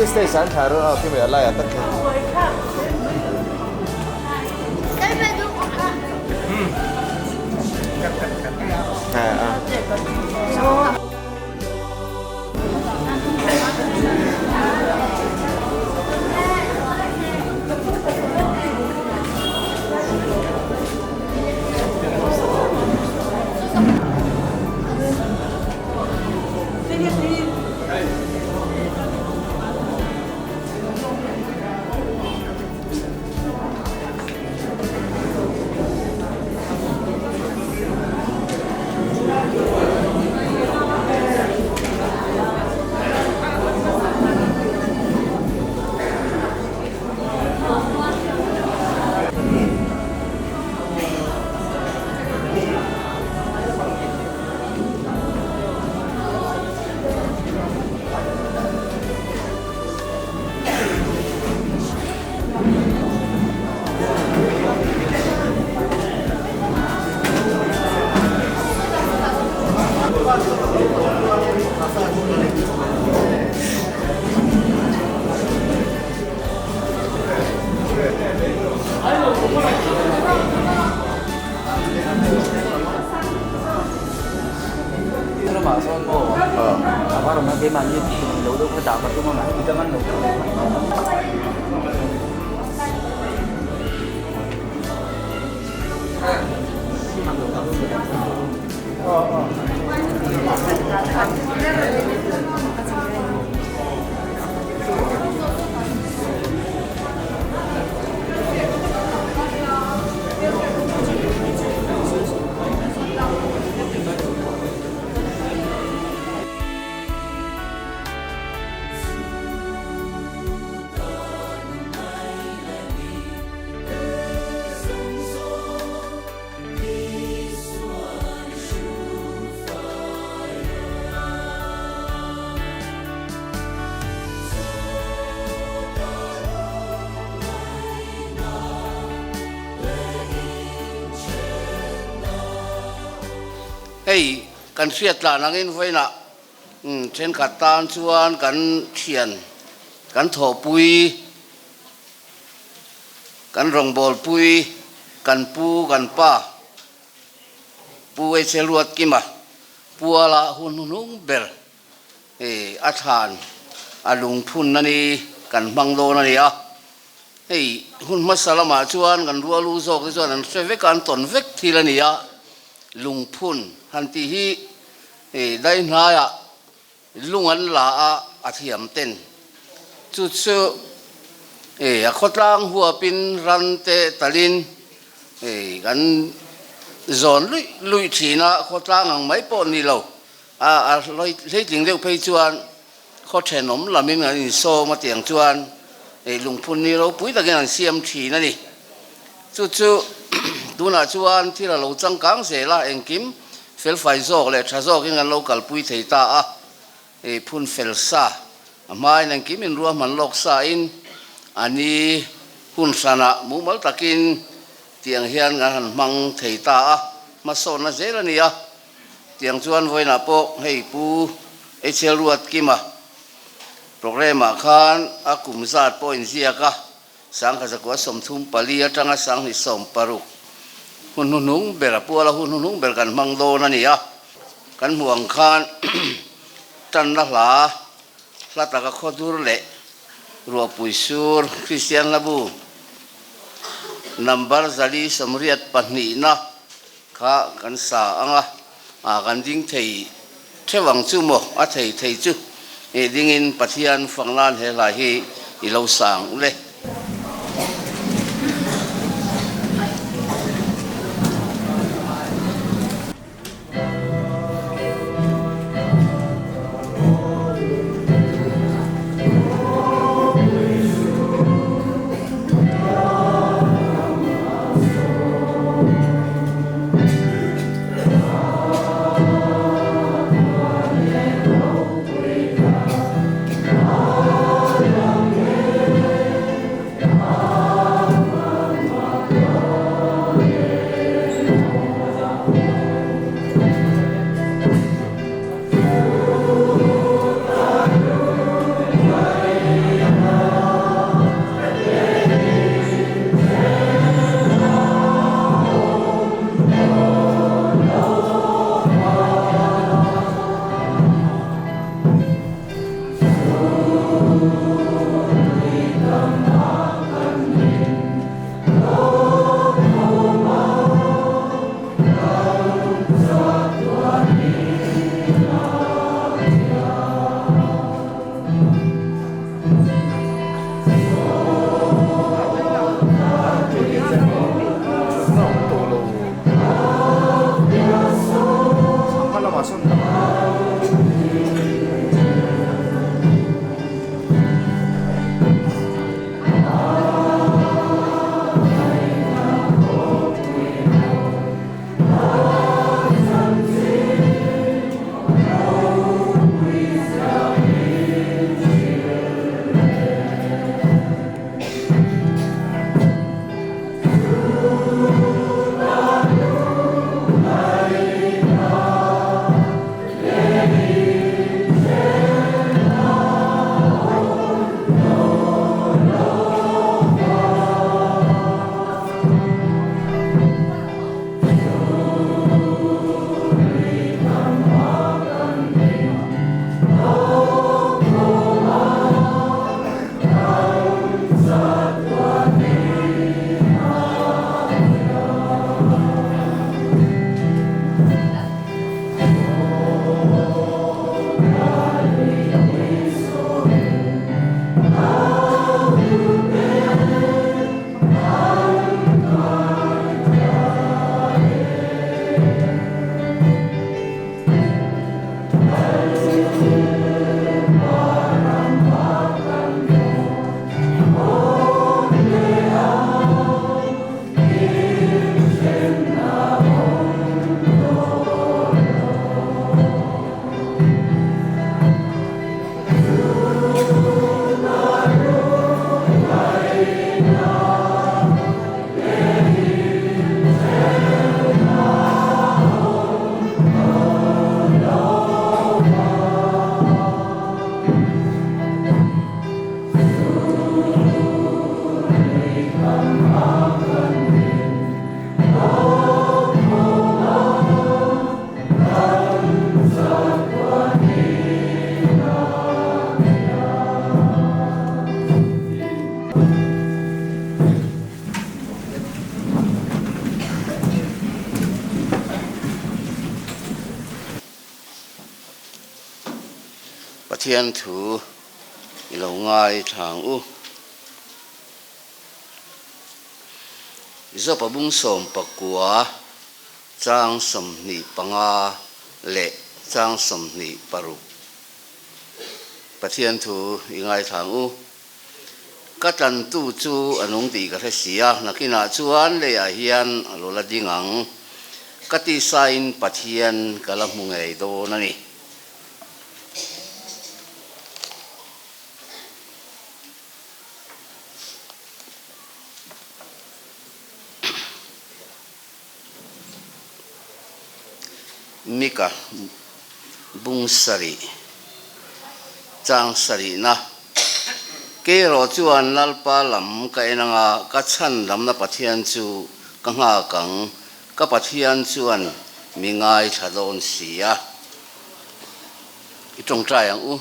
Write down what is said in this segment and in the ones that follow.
Khi stage an thlah reuh a khi mai a laiah tak khian. Hei kan hriat tlan angin vawiinah thenkhat tan chuan kan thian kan thawhpui kan rawngbawlpui kan pu kan pa Pu Eche Ruatkima puala hun hnuhnung ber a thlan a lungphun a ni, kan hmang dawn a ni a. Hei hun hmasa lamah chuan kan rualu zawk te chuan an hre vek a, an tawn vek thil a ni a. Lungphun han tih hi daihnaiah lung an la a, a thiam ten chu chu a khawtlang huapin ran te talin kan zawn luih luih thin a, khawtlang ang mai pawh ni lo. A hleitling deuh phei chuan khaw thenawm lamin an insawm a tiang chuan lungphun ni ropui takin an siam thin a ni. Chu chu tunah chuan thil a lo changkang zel a, engkim felfai zawk leh tha zawkin an lo kalpui thei ta a, phun fel sa a hmain engkim inruahman lawk sain a ni hun hranah mumal takin tiang hian kan han hmang thei ta a, hmasawnna zel a ni a. Tiang chuan vawiinah pawh hei Pu HL Ruatkima programme ah khan a kum zat pawh inziak a, Sangkha 34 atanga 2060 hun hnuhnung ber a puala hun hnuhnung ber kan hmang dawn a ni a. Kan hmuh ang khan tanna hla hla taka khawdur leh ruahpui sur Kristian hlabu number 482 na Kha kan sa ang a, ah kan ding thei theuh ang chu maw? A thei thei chu ih dingin Pathian fang nan he hlai hi i lo sang ule. Pathian thu i lo ngaithla ang u. Zopa bung 19 chang 25 leh chang 26 Pathian thu i ngaithla ang u. Ka tlantu chu a nung tih ka hre si a, nakinah chuan leiah hian a lo la ding ang. Ka tisain Pathian ka la hmu ngei dawn a ni. Mika bung sarih chang sarihna Keiraw chuan Lalpa lam ka en anga ka chhan lamna Pathian chu ka nghak ang, ka Pathian chuan mi ngaithla dawn si a. I tawngtai ang u.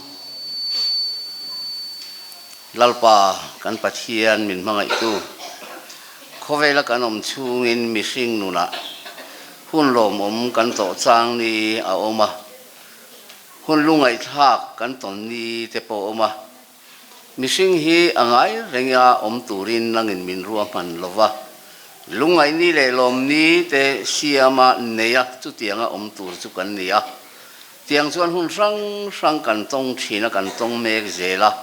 Lalpa kan Pathian min hmangaihtu, khawvela kan awm chhungin mihring nunah hun lawmawm kan tawh chang ni a awm a, hun lungaihthlak kan tawn ni te pawh a awm a. Mihring hi a ngai renga awm turin nangin min ruahman lo va, lungaihni leh lawmni te siama neia chutianga awm tur chu kan ni a. Tiang chuan hun hrang hrang kan tawng thin a, kan tawng mek zel a.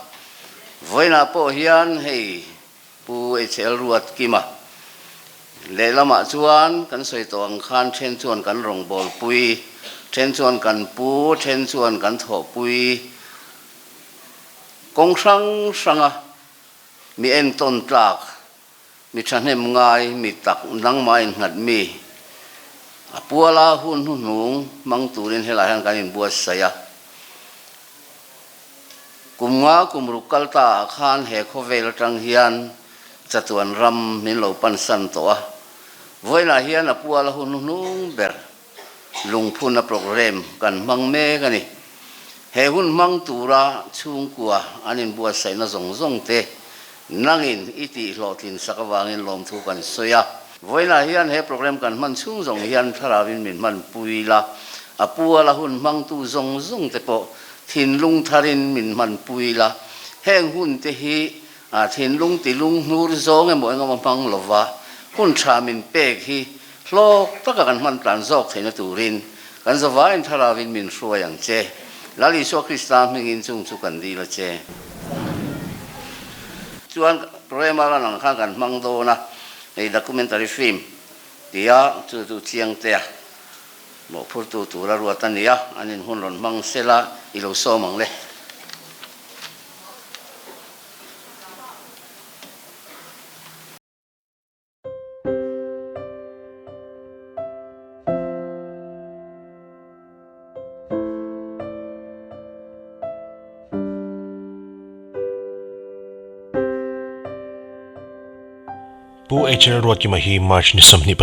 Vawiinah pawh hian hei Pu HL Ruatkima lehlamah chuan kan sawi tawh ang khan then chuan kan rawngbawlpui, then chuan kan pu, then chuan kan thawhpui kawng hrang hranga mi entawn tlak Mi thahnem ngai, mi tak, nangmah innghat mi, a puala hun hnuhnung hmang turin helai hian kan inbuatsaih a. Kum nga kum ruk kal ta ah khan he khawvel atang hian chatuan ram min lo pansan tawh a. Vawiinah hian a puala hun hnuhnung ber lungphunna programme kan hmang mek a ni. He hun hmang tura chhungkua an inbuatsaihna zawng zawng te nangin i tih hlawhtlin sak avangin lawmthu kan sawi a. Vawiinah hian he programme kan hman chhung zawng hian thlarauin min hmanpui la, a puala hun hmangtu zawng zawng te pawh thinlung tharin min hmanpui la. Heng hun te hi thinlung tilung hnur zawng emaw engemaw hmang lova hun tha min pek hi Hlawk taka kan hman tlan zawk theihna turin kan zavaiin thlarauin min hruai ang che. Lal Isua Krista hmingin chung chu kan dil a che. Chuan Rema lan ang khan kan hmang dawn a, hei documentary film tia chu chu Chiangtea mawhphurtu tura ruat a ni a, an inhun rawn hmang sela i lo sawm ang le. Pu HL Ruatkima hi March ni 23,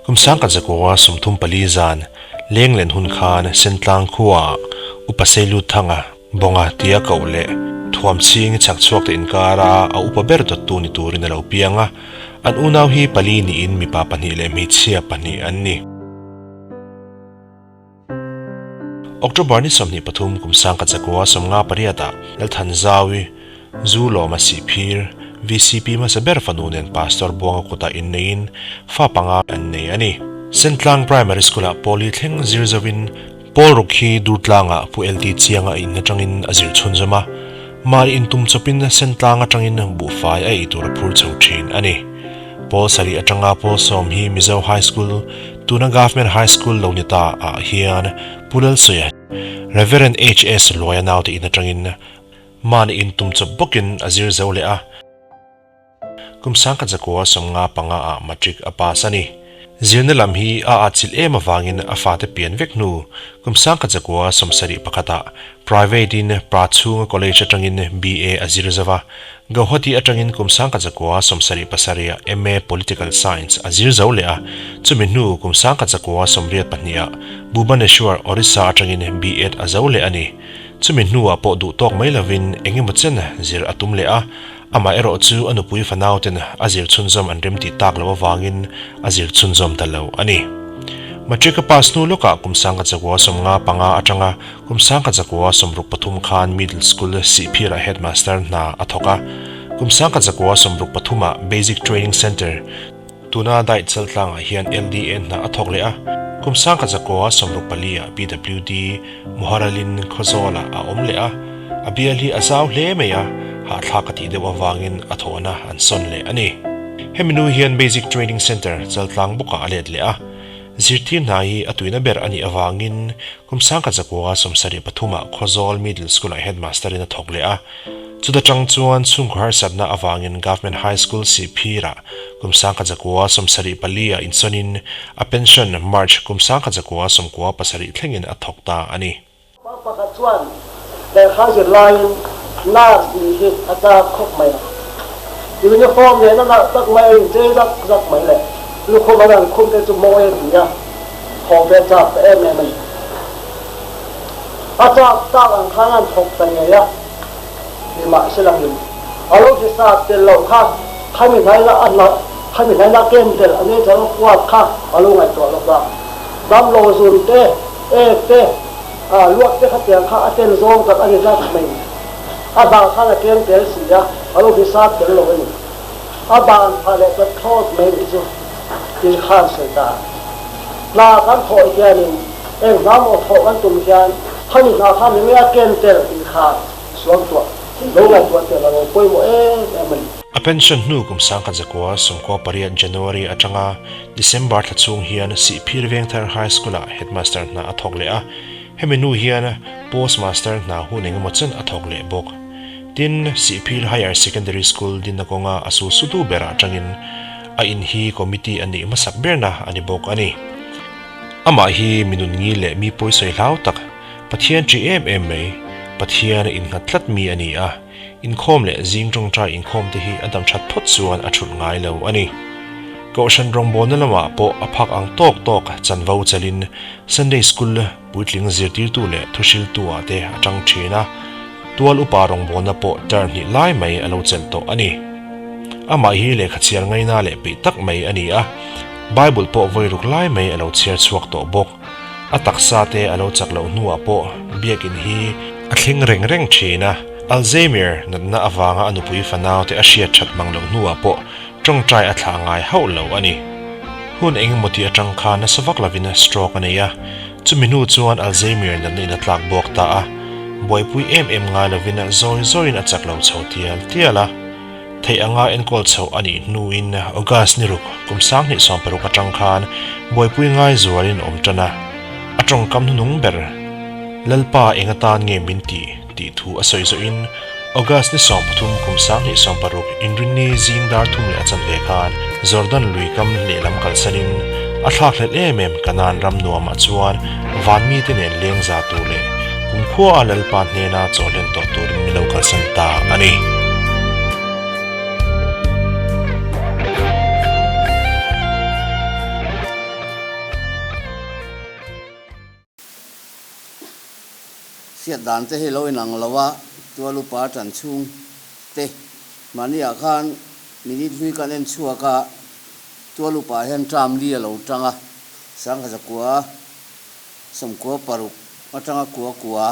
kum 1934 zan, Lenglen hun khan Sentlang khuaah Upa Seiluthanga, Bawnga tia koh leh thuam chhing chhak chhuak te inkara a upa ber dawttu ni turin a lo piang a, an unau hi pali niin mipa pahnih leh hmeichhia pahnih an ni. October ni 23 kum 1958 ah Lalthanzaui Zu Lawma Sihphir, VCP hmasa ber fanu nen Pastor Buanga kutah inneiin fa panga an nei a ni. Sentlang Primary School-ah Pawli thleng zir zovin Pawl ruk hi Durtlangah Pu LT Chianga in atangin a zir chhunzawm a, mahni intum chawpin Sentlang atangin buhfai a ei tur a phur chho thin a ni. Pawl sarih atanga Pawl sawm hi Mizo High School, tuna Government High School lo ni ta ah hian Pu Lalsawia, Rev. HS Luaia naute in atangin mahni intum chawp bawkin a zir zo leh a. Kum 1995 ah matric a pass a ni. Zirna lam hi a atchilh em avangin a fate pian vek hnu kum 1971 ah private in pra chhunga college atangin BA a zir zo va, Gauhati atangin kum 1977 ah MA Political Science a zir zo leh a, chumi hnu kum 1982 ah Bhubaneswar, Orissa atangin B.Ed a zo leh a ni. Chumi hnuah pawh duh tawk mai lovin engemaw chen zir a tum leh a, amah erawh chu a nupui fanauten a zir chhunzawm an remtih tak loh avangin a zir chhunzawm ta lo a ni. Matric a pass hnu lawkah kum 1955 atanga kum 1963 khan Middle School Sihphirah Headmaster hna a thawk a, kum 1963 ah Basic Training Centre, Tuna diet chaltlangah hian LDA hna a thawk leh a, kum 1964 ah PWD Muharalin Khawzawlah a awm leh a, a bial hi a zau hle mai a, hahthlak a tih deuh avangin a thawhna an sawn leh a ni. Hemi nu hian Basic Training Centre chaltlang bawkah a let leh a, zirtir hna hi a tuina ber a nih avangin kum 1973 ah Khawzawl Middle School-ah Headmaster-in a thawk leh a, Chuta tang chuan chhungkaw harsatna avangin Government High School Sihphirah kum 1974 ah insawnin a pension March kum 1997 thlengin a thawk ta a ni. Pa pakhat chuan lehkha zir laiin nurse nih hi a chak khawp mai a, uniform nen a nalh tak mai a inchei zak zak mai leh lukhum an han khum te chu mawi a ti a, thawh ve chak ta em em a ni. A chak tak ang khan an thawk ta ngei a, nimahselangin a lo hre sa tel loh kha khami hnaina a hna khami hnaina ken tel a nei thar huat kha a lo ngaihtuah lawk a. Damlo zun te, ek te, luak te kha tiang kha a tel zawng tak a ni tlat mai. A dah khan a ken tel si a, a lo hre sa tel lo a ni. A ban phah leh ta thlawt mai nih chu ti khan sawi ta. Hna kan thawh hianin eng hna maw thawh kan tum hian khami hna kha mi nge a ken tel tih kha suam tuah lo ngaihtuah tel a lo pawimawh em em a ni. A pension hnu kum 1998 January atanga December thla chhung hian Sihphir Vengthar High School-ah Headmaster hna a thawk leh a, hemi hnu hian Postmaster hna hun engemaw chen a thawk leh bawk. Tin, Sihphir Higher Secondary School dinna kawnga a sul sutu berah atangin a in hi committee a nih hmasak berna a ni bawk a ni. Amah hi mi nunngil leh mi pawisawi hlau tak, Pathian ṭih em em mai, Pathian a innghat tlat mi a ni a, inkhawm leh zing ṭawngṭai inkhawm te hi a dam ṭhat phawt chuan a ṭhulh ngai lo a ni. Kohhran rawngbawlna lamah pawh a phak ang tawk tawk chanvo chelin Sunday School puitling zirtirtu leh thuhriltu ah te a ṭang ṭhin a, tual upa rawngbawlna pawh term hnih lai mai a lo chelh tawh a ni. Amah hi lehkha chhiar ngaina leh peih tak mai a ni a, Bible pawh vawi ruk lai mai a lo chhiar chhuak tawh bawk. A taksa te a lo chak loh hnuah pawh biakin hi a thleng reng reng thin a, Alzheimer natna avanga a nupui fanau te a hriat that mang loh hnuah pawh tawngtai a thlah ngai hauh lo a ni. Hun engemaw tih atang khan nasa vak lovin stroke a nei a, chumi hnu chuan Alzheimer natna in a tlak buak ta a, buaipui em em ngai lovin zawi zawiin a chak lo chho tial tial a. Theih anga enkawl chhoh a nih hnuin August ni ruk kum 2016 atang khan buaipui ngai zualin awm tan a, a tawngkam hnunung ber Lalpa eng atan nge min tih tih thu a sawi zawhin August ni 13 kum 2016 Inrinni zing dar thum leh a chanve khan Jordan lui kam lehlam kalsanin a thlakhlelh em em Kanaan ram nuamah chuan van mite nen leng za tur leh kumkhua a Lalpa hnena chawhlen tawh turin min lo kalsan ta a ni. Hriat dan te hi lo inang lo a, tual upa tan chhung te mahniah khan minute hlui kan en chhuak a, tual upa hian term li a lo tang a, 1996 atanga kua kua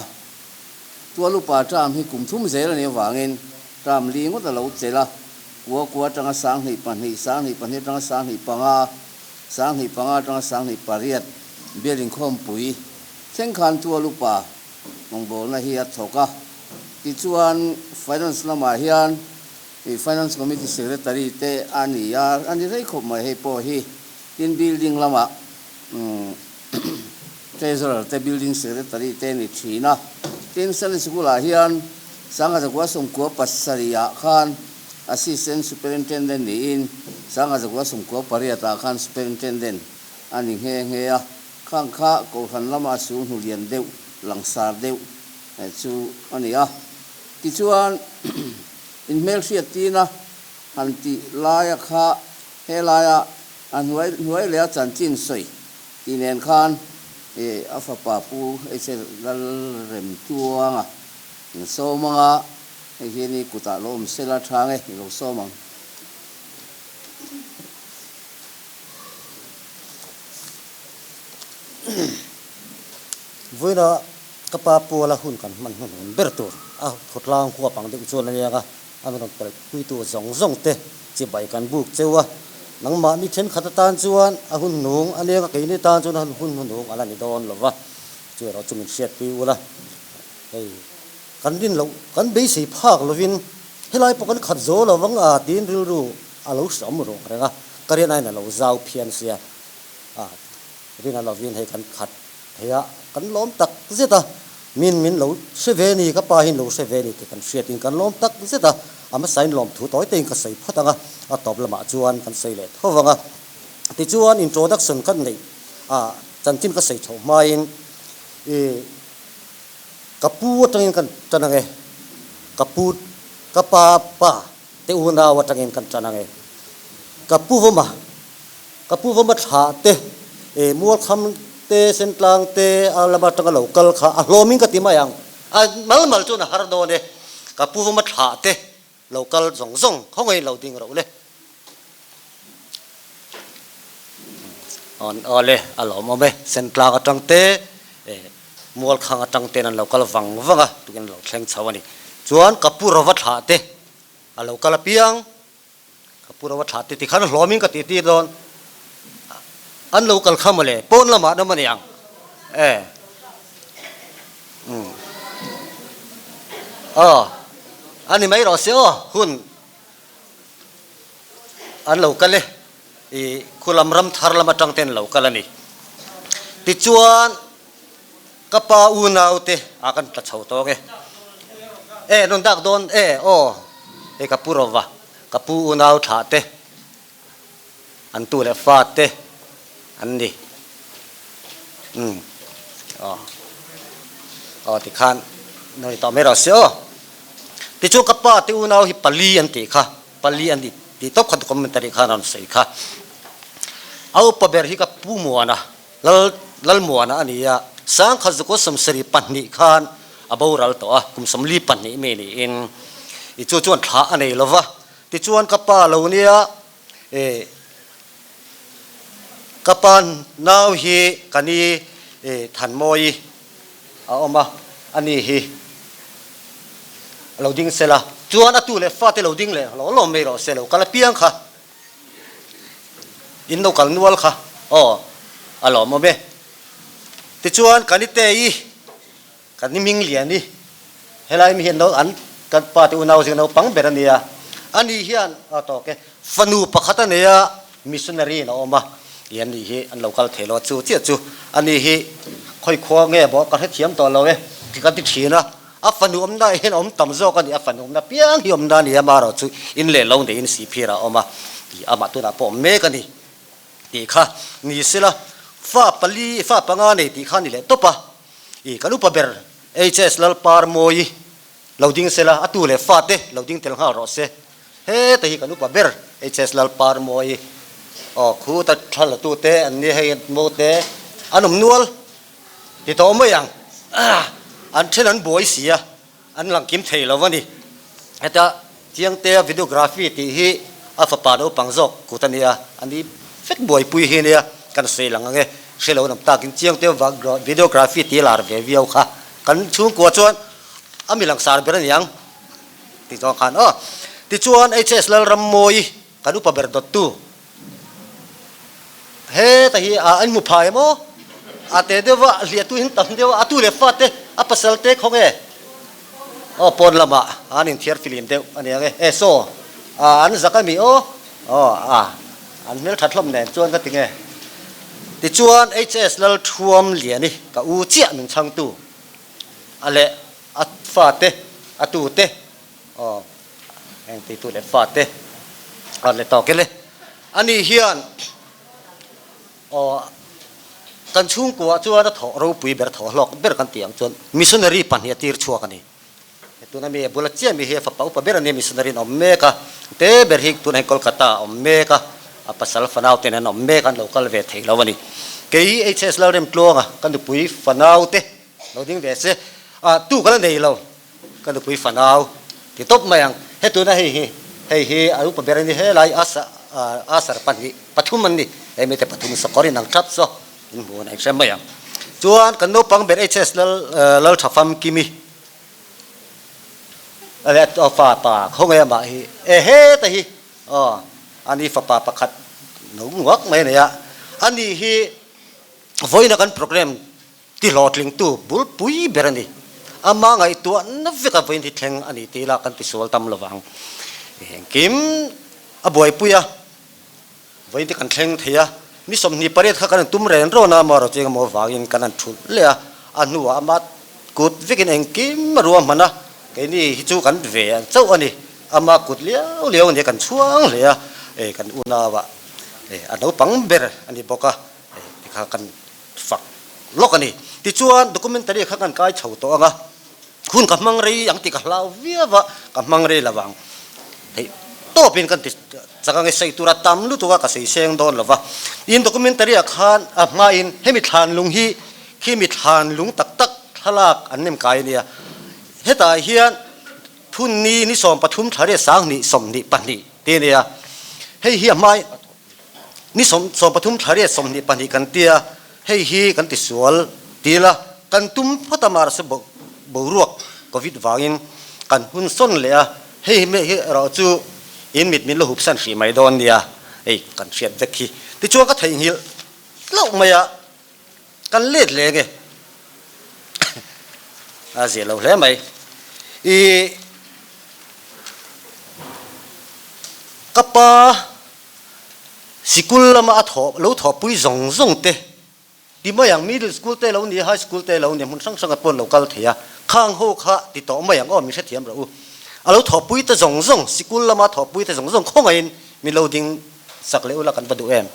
tual upa term hi kum thum zel a nih avangin term li ngawt a lo chelh a, kua kua atanga 2002, 2002 atanga 2005, 2005 atanga 2008 bial inkhawmpui thleng khan tual upa rawngbawlna hi a thawk a. Tichuan Finance lamah hian Finance Committee Secretary te a ni a, a ni rei khawp mai hei pawh hi. Tin building lamah Treasurer te Building Secretary te ni thin a. Tin Sunday School ah hian 1997 ah khan Assistant Superintendent niin 1998 ah khan Superintendent. a ni nghe nghe a, khang kha Kohhran lama sul hnu lian deuh, langsar deuh chu a ni a. Tichuan, inhmelhriat tina han tih laia kha helaia a hnuai hnuai leh a chanchin sawi tih nen khan a fapa Pu Eichel Lalremtuanga insawm anga hei hian i kutah lo awm sela tha nge i lo sawm ang. Vawiina ka pa Puala hun kan hman hnuhnun ber tur a khawtlang huap ang deuh chuan a nia a, a rawn pelh puitu zawng zawng te chibai kan buk cheu a, nangmahni thenkhat atan chuan a hun hnung a nia a, keini tan chuan a hun hnung a la ni dawn lo va, chu erawh chu min hriatpui ula hei. Kan rin loh, kan beisei phak lovin helai pawh kan khat zo lo vang a tiin rilru a lo hram rawh reng a, ka rian aiin a lo zau phian sia a, rin a lovin hei kan khat thei a, kan lawm tak zet a, min min lo hre ve ni, ka pa hian lo hre ve ni tih kan hriatin kan lawm tak zet a, a hmasain lawmthu tawi tein ka sawi phawt ang a, a tawp lamah chuan kan sawi leh tho vang a, tichuan introduction ka neih a, chanchin ka sawi chhoh hmain i. Ka pu atangin kan tan ang e. Ka pu, ka pa pa te unau atangin kan tan ang e. Ka pu vawma, ka pu vawma thlah te, e Mualkham te, Sentlang te a lam atanga lo kal kha a hlawmin ka ti mai ang. A mal mal chuan a har dawn e. Ka pu vawma thlah te lo kal zawng zawng khawngaih lo ding roh le. Awn awle a lawmawm e, Sentlang atang te Mualkhang atang ten an lo kal vang vang a, tukin an lo thleng chho a ni. Chuan ka pu rova thlah te a lo kal apiang, ka pu rova thlah te tikhan hlawmin ka tih tir dawn, an lo kal kha mawle, pawn lamah an awm a ni ang e. Umm aw a ni mai rawh se aw hun an lo kal e i khulam ram thar lam atang ten lo kal a ni tichuan ka pa unau te a kan tla chho tawk e e rawn dak dawn e aw hei ka pu rova ka pu unau thlah te An tu leh fa te an ni. Umm aw aw tikhan nawi tawh mai rawh se aw. Tichuan ka pa te unau hi pali an tih kha, pali an ni tih tawp kha documentary khan a rawn sawi kha. A upa ber hi ka pu Muana, Lal Lalmuana a ni a, Sangkhat Zukua sawmsarih pahnih khan a boral tawh a, kum 42 mi niin i chu chuan thlah a nei lo va. Tichuan ka pa lo nia e ka pa nau hi ka ni e Thanmawi a awm a, a ni hi a lo ding sela chuan a tu leh fate lo ding leh lo lawm mai rawh se lo kal apiang kha in lo kal nual kha aw a lawmawm e. Tichuan ka ni Tei Ka ni hming lian i, helai mi hian an kan pa te unau zing naupang ber a nia. Ani hian a tawk e, fanu pakhat a nei a, missionary in a awm a, i ani hi an lo kal thei lo a, chu chiah chu ani hi khawi khua nge bawk ka hrethiam tawh lo e ti kan ti thin a, a fanu awmna ah hian a awm tam zawk a ni, a fanu awmna piang hi awmna a ni a, amaherawh chu in leh lo neiin sihphir ah a awm a, i amah tunah pawh awm mek a ni. Tih kha ni sela, fa pali, fa panga nei tih kha ni leh tawp a. I kan upa ber HS Lalparmawi lo ding sela, a tu leh fa te lo ding tel nghal rawh se. Heta hi kan upa ber HS Lalparmawi aw khu ta thla la tu te an nia hei mo te an awm nual ti tawh mai ang. An then an buai si a. An lang kim thei lo a ni. Heta Chiangtea videography tih hi a fapa naupang zawk kut a nia, a ni vek buaipui hi nia kan sawi lang ang e. Hre lo nam takin Chiangtea videography tih lar ve viau kha kan chhungkua chuan a mi langsar ber a ni ang tih zawng khan aw. Tichuan HS Lalrammawi kan upa ber dawttu Heta hi a an hmu phai em aw? A te deuh a, hliah tu in tam deuh a, a tu leh fa te, a pasal te khaw nge? Aw pawn lamah an inthiar filim deuh a nia nge? E saw, a an zak a mi aw? Aw a, an hmel that hlawm nen chuan ka ti nge? Tichuan HS Lalthuam Liani ka u chiah min chhangtu a leh a fa te, a tu te Aw, heng teitu leh fate a let tawk e le. Ani hian aw kan chhungkuah chuan a thawh ropui ber, thawh hlawk ber kan tih ang chuan missionary pahnih a tir chhuak a ni. Tuna mi a bula chiah mi hi a fapa upa ber a nia, missionary in a awm mek a, te ber hi tunah hian Kolkata ah a awm mek a, a pasal fanau te nen an awm mek a, an lo kal ve thei lo a ni. Kei HS Lalremtluanga ka nupui fanau te lo ding ve se, ah tu ka la nei lo, ka nupui fanau ti tawp mai ang. He tuna hei hi, hei hi a upa ber a ni helai a asar pahnih pathum an ni, hei mite pathum sakawr in ang thap saw in hmuh an inhrem mai ang. Chuan kan naupang ber HS Lal Lalthafamkimi a fa pa khawnge amah hi e heta hi aw ani fapa pakhat no nguak mai a nei a, ani hi vawiina kan programme ti hlawhtlingtu bulpui ber a ni. Ama ngaihtuahna veka vawiin hi thleng a ni tih lah kan tisual tam lovang. Engkim a buaipui a, vawiin te kan thleng thei a, mi 28 kha kan han tum ren rawn a, amaherawhchu chu engemaw vangin kan han thulh leh a, a hnuah ama kut vekin engkim a ruahman a, keini hi chu kan ve ang chauh a ni. Ama kut liau liau a ni a, kan chhuang hle a, kan unau ah a naupang ber a ni bawk a, tikha kan fak lawk a ni. Tichuan documentary kha kan kai chho tawh ang a, hun ka hmang rei ang tih ka hlau viau a, ka hmang rei lo ang. Theih tawpin kan ti chak ang e, sawi tura tam lutuk a ka sawi seng dawn lo va. Tin documentary ah khan a hmain hemi thlanlung hi khimi thlanlung tak tak thlalak an nem kai a nia. Hetah hian phunni ni 13 thla riat 20 22 ti a nia. Hei hi a hmai. Ni 13 thla riat 22 kan tia, hei hi kan tisual ti ila, kan tum phawt a mahse boruak Covid vangin kan hun sawn leh a, hei hi erawh chu in mit min la hup san hrih mai dawn nia, hei kan hriat vek hi. Tichuan ka theihnghilh hlauh mai a, kan let leh nge a zia lo hle mai. I ka pa. Sikul lama a thawh lo thawhpui zawng zawng te ti mai ang, middle school te lo ni, high school te lo ni, hmun hrang hrang ah pawh an lo kal thei a, khang ho kha ti tawh mai ang aw, min hrethiam rawh u. A lo thawhpui te zawng zawng, sikul lama thawhpui te zawng zawng khawngaihin min lo ding sak leh ula kan va duh em?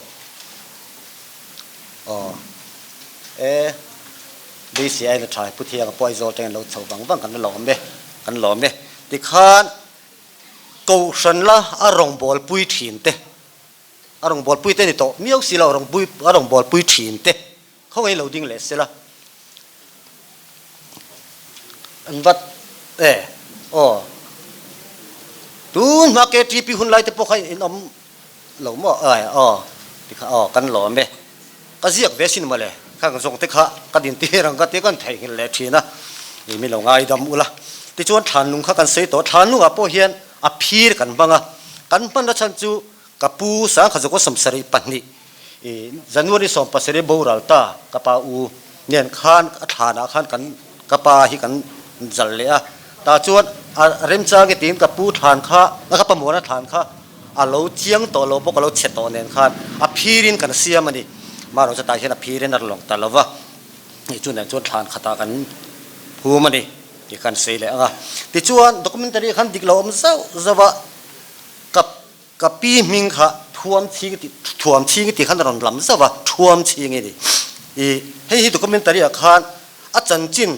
Aw e, BCI na tha Pu Thianga pawh Aizawl tangin lo chho vang vang kan la lawm e, kan lawm e. Tikhan. Kohhran la a rawngbawlpui thin te, a rawngbawlpui te ni tawh miau si lo, a rawngbawlpui thin te khawngaih lo ding leh sela. An vat e aw. Tun hma KTP hun lai te pawh kha in awm lo maw e aw tikha aw kan lawm e. Ka ziak ve sin mawle, khang zawng te kha ka din tir ang ka tia kan theihnghilh leh thin a, ih min lo ngaidam ula. Tichuan thlanlung kha kan sawi tawh, thlanlungah pawh hian a phir kan hmang a, kan hmanna chhan chu ka pu Sangkhazukaw 72 ih January 17 boral ta ka pa u nen khan a thlanah khan kan ka pa hi kan zal leh a, tah chuan a remchang e tiin ka pu thlan kha ka pa muana thlan kha A lo chiang tawh lo bawk, a lo chhe tawh nen khan a phirin kan siam a ni. Marawh chutah hian a phirin a lawng ta lo va, hei chu nen chuan thlan khatah kan phum a ni tih khan sawi leh ang a. Tichuan documentary khan dik lo awm zauh zauh a, ka ka pi hming kha thuam chhing tih thuam chhing tih khan a rawn lam zauh a, thuam chhing i ni. Ih hei hi documentary ah khan a chanchin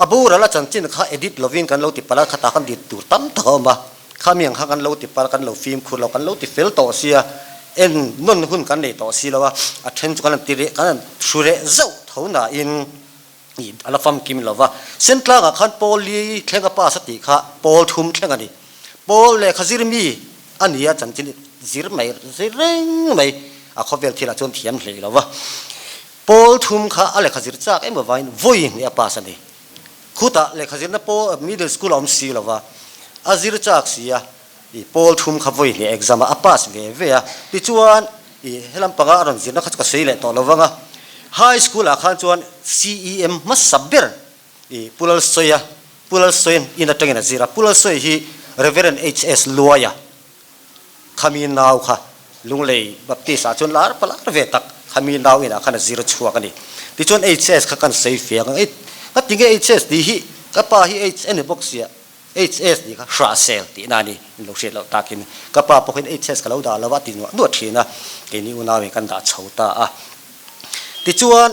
A boral a chanchin kha edit lovin kan lo ti palh a, khatah khan dit tur tam tak a awm a, khami ang kha kan lo ti palh, kan lo fimkhur lo, kan lo ti fel tawh sia, en nawn hun kan nei tawh si lo a, a then chu kan han ti reh, kan han hru reh zauh tho nain ih a la famkim lo va. Sentlangah khan pawl li thleng a pass a tih kha pawl thum thleng a ni. Pawl lehkha zir mi a ni a, chanchin zir mai, zir reng mai, a khawvel thilah chuan thiam hlei lo va. Pawl thum kha a lehkha zir chak em avangin vawi hnih a pass a ni. Khutah lehkha zirna pawl middle school a awm si lo va, a zir chak si a, ih pawl thum kha vawi hnih exam a, a pass ve ve a. Tichuan ih helam panga a rawn zirna kha chu ka sawi leh tawh lo vang a, high school ah khan chuan CEM hmasa ber ih Pu Lalsawia, Pu Lalsawian in atangin a zir a, Pu Lalsawia hi Reverend HS Luaia Khami nau kha Lunglei Baptist ah chuan lar pa lar ve tak khami nau inah khan a zir chhuak a ni. Tichuan HS kha kan sawi fiang ang, ka ti nge HS tih hi ka pa hi H a ni bawk sia, HS tih kha hrahsel tihna a ni, in lo hriat loh takin ka pa pawhin HS ka lo dah lo a ti nuah nuah thin a, keini unau in kan dah chho ta a. Tichuan,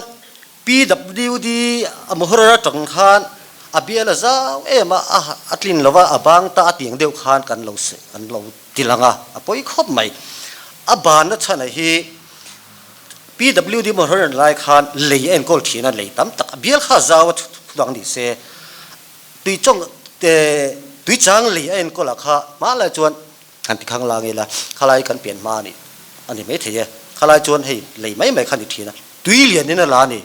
PWD a Muhurara tang khan a bial a zau em a, a tlin lo a, a bang ta a tiang deuh khan kan lo kan lo ti lang a, a pawi khawp mai. A banna chhana hi PWD Muhurara lai khan lei a enkawl thin a, lei tam tak a bial kha a zau a thu dang ni se, tui chawng tui chang lei a enkawl ah kha hma lai chuan Han ti khang lang ila, khalai kan pian hma a ni a ni maithei e. Khalai chuan hei lei mai mai kha a ni thin a, tui lianin a la a ni.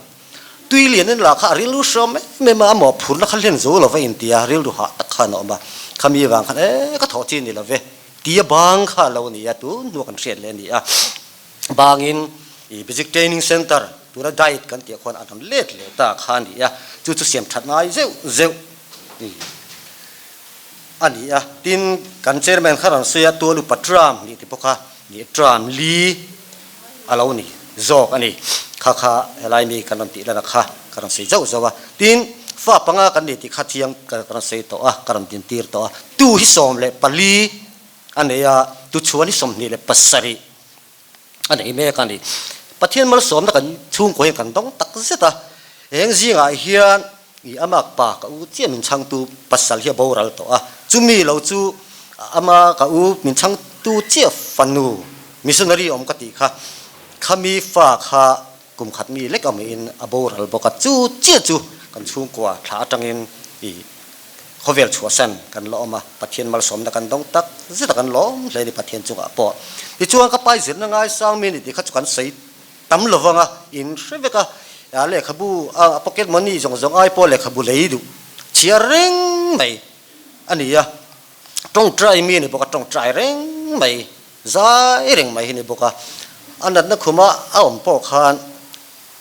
Tui lianin a la kha a rilru hrawm em em a, a mawhphurhna kha hlen zo lova inti a, rilru hah tak khan a awm a. Khami vang khan e ka thawh chi ni lo ve tia bang kha a lo ni a, tun hnu kan hriat leh a ni a. Bangin i Basic Training Centre tuna diet kan tih ah khuan a rawn let leh ta kha a ni a, chu chu siam that ngai zeuh zeuh i. A ni a, tin kan chairman kha rawn sawi a, tual upa tram nih ti bawk a, ni tram li a lo ni zawk a ni, kha kha helai mi kan rawn tih lan a kha ka rawn sawi zauh zauh a, tin fa panga kan ni tih kha chiang ka rawn sawi tawh a, ka rawn dintir tawh a, tu hi 14 a nei a, tu chhuan hi 27 a nei mek a ni. Pathian malsawmna kan chhungkaw hian kan dawng tak zet a, heng zingah hian i amak pa ka u chiah min chhangtu pasal hi a boral tawh a, chumi lo chu ama ka u min chhangtu chiah fanu missionary awm ka tih kha, khami fa kha kum khat mi lek awmin a boral bawk a, chu chiah chu kan chhungkua thla atangin i Khawvel chhuahsan kan la awm a, Pathian malsawmna kan dawng tak zet a kan lawm hle a ni Pathian chungah pawh. Tichuan ka pai zirna ngaisang mi a ni tih kha chu kan sawi tam lo vang a, in hre vek a, a lehkhabu a pocket money zawng zawng ai pawh lehkhabu lei duh chhiar reng mai a ni a, tawngtai mi a ni bawk a, tawngtai reng mai, zai reng mai hi a ni bawk a, a natna khuma a awm pawh khan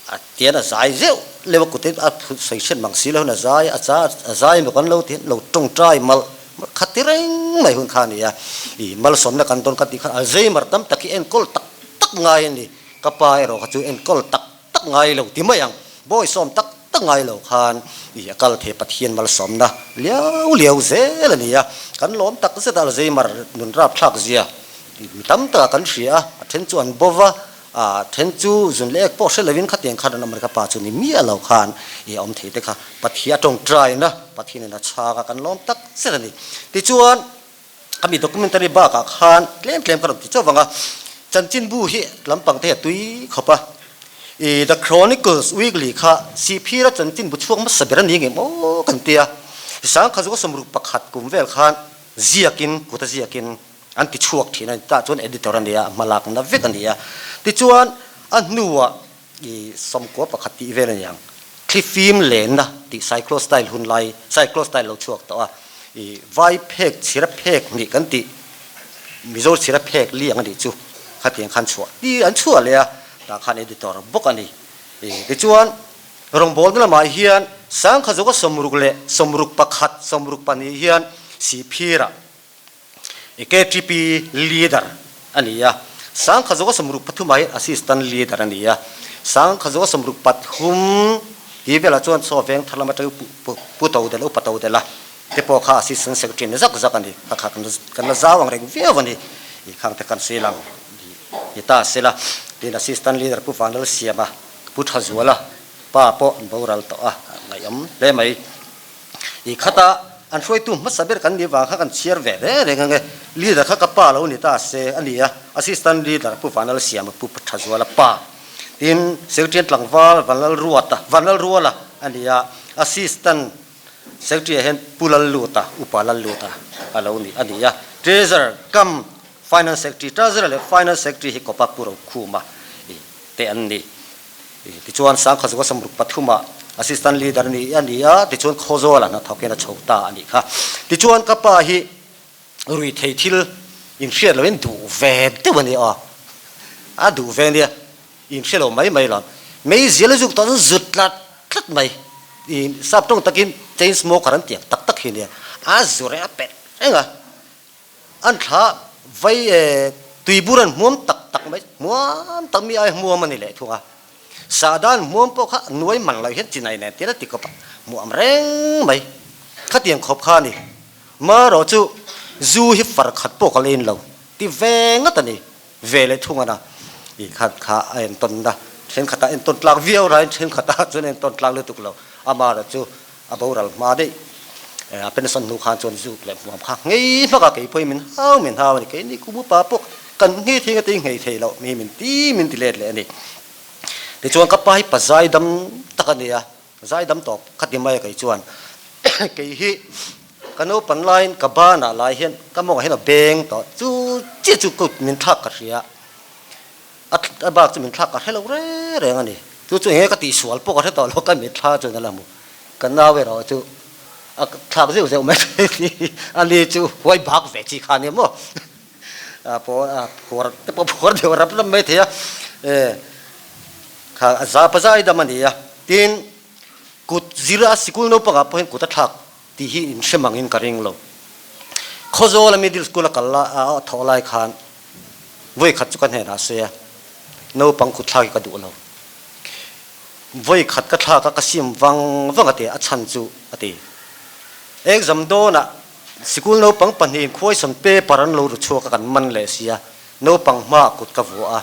A tian a zai zeuh leuh a kutin a sawi hriat mang si lo hian a zai a cha a zai emaw kan lo ti lo tawngtai malh malh khat ti reng mai hun kha a ni a, ih malsawmna kan dawn kan tih khan Alzheimer tam tak hi enkawl tak tak ngai a ni, ka pa erawh kha chu enkawl tak tak ngai lo ti mai ang, bawisawm tak tak ngai lo khan ih a kal thei Pathian malsawmna liau liau zel a ni a, kan lawm tak zet a Alzheimer nun rapthlak zia mi tam takah kan hria a, a then chu an bo va. A then chu zun leh ek pawh hre lovin khatiang khan an awm a ni, ka pa chu ni miah lo khan i awm thei te kha Pathian a tawngtaina Pathianin a chhang a kan lawm tak zet a ni. Tichuan a mi documentary bakah khan tlem tlem ka rawn ti chauh vang a, chanchinbu hi lampang te hi a tui khawp a, i The Chronicles Weekly kha Sihphira chanchinbu chhuak hmasa ber a ni ngem aw kan ti a, Sangkha Zuka 61 kum vel khan ziakin kut a ziakin An ti chhuak thin a ni. Tah chuan editor a ni a, hma lakna vek a ni a. Tichuan a hnuah i 11 tih vel a ni ang, thlifim lenna tih cyclostyle hun lai, cyclostyle lo chhuak tawh a, i vai phek chhira phek hnih kan tih, Mizo chhira phek liang a nih chu, khatiang khan chhuah ti an chhuah leh a, tah khan editor bawk a ni. I tichuan rawngbawlna lamah hian Sangkha zawka 60 leh 61, 62 hian Sihphirah KTP leader a ni a, Sangkha zawka 63 ah hian assistant leader a ni a, Sangkha zawka 63 tih velah chuan chaw veng thar lam atangin Pu Todela, Upa Todela te pawh kha assistant secretary ni zak zak a ni, kha kha kan la zau ang reng viau a ni, i khang te kan sawi lang ni ta sela, tin assistant leader Pu Vanlalsiama, Pu Thazuala pa pawh an boral tawh a, ngaihawm hle mai. I khata an hruaitu hmasa ber kan nih vang kha kan chhiar ve reng reng ange. Leader kha ka pa lo ni ta se a ni a, Assistant Leader Pu Vanlalsiama Pu Thazuala pa. Tin, Secretary tlangval Vanlalruata, Vanlalruala a ni a, Assistant Secretary ah hian Pu Lalluta, Upa Lalluta a lo ni a ni a. Treasurer cum Finance Secretary, Treasurer leh Finance Secretary hi Kopa Pu Rokhuma te an ni. Tichuan Sangkha Zuka 63 ah Assistant Leader ni a ni a, tichuan Khawzawla hnathawkin a chho ta a nih kha. Tichuan ka pa hi rui thei thil inhriat loin duh ve deuh a ni aw, a duh ve nia, inhre lo mai mai lo. Meizial a zuk tawh chuan zut tlat tlat mai, i sap tawng takin chain smoker an tih ang tak tak hi a nia, a zu reng a pet reng a. An thla vai e tuibur an hmuam tak tak mai, hmuam tak mi ai hmuam a ni leh thung a. Sahdan hmuam pawh kha nuai man loh hian chinai nen tir a ti kawp a, hmuam reng mai. Khatiang khawp kha a ni. Marawh chu zu hi far khat pawh ka la in lo ti ve ngat a ni. Ve leh thung a na. I khat kha a entawn na. Thenkhatah entawn tlak viau raiin thenkhatah chuan entawn tlak lutuk lo. Amaherawh chu a boral hma daih. A pension hnu khan chuan zuk leh hmuam kha nghei hmak a, kei pawhin min hau min hau a ni. Keini kum upa pawh kan nghei thei nga tei nghei thei loh mi min ti min ti let leh a ni. Tichuan ka pa hi pa zaidam tak a ni a, zaidam tawp kha ti mai a kei chuan kei hi ka naupan laiin ka banah lai hian ka mawngah hian a beng tawh chu chiah chu kut min thlak ka hria. A bak chu min thlak ka hre lo reng reng a ni. Chu chu enge ka tihsual pawh ka hre tawh lo, ka mit thla chuan a la hmu. Ka nau erawh chu a thlak zeuh zeuh mai thei a ni chu huai bak ve chi kha a ni maw? A pawh a phuar te pawh phuar deuh rap rap mai thei a, e kha a za pa zai dam a ni a. Tin, kut zir a sikul naupangah pawh hian kut a thlak tih hi inhre mangin ka ring lo. Khawzawla middle school a kal lai a thawh lai khan vawi khat chu ka hnenah sawi a, naupang kut thlak hi ka duh lo. Vawi khat ka thlak a ka sim vang vang a ti, a chhan chu a ti. Exam dawnah sikul naupang pahnihin question paper an lo ru chhuak a kan man leh si a, naupang hmaah kut ka vuah a,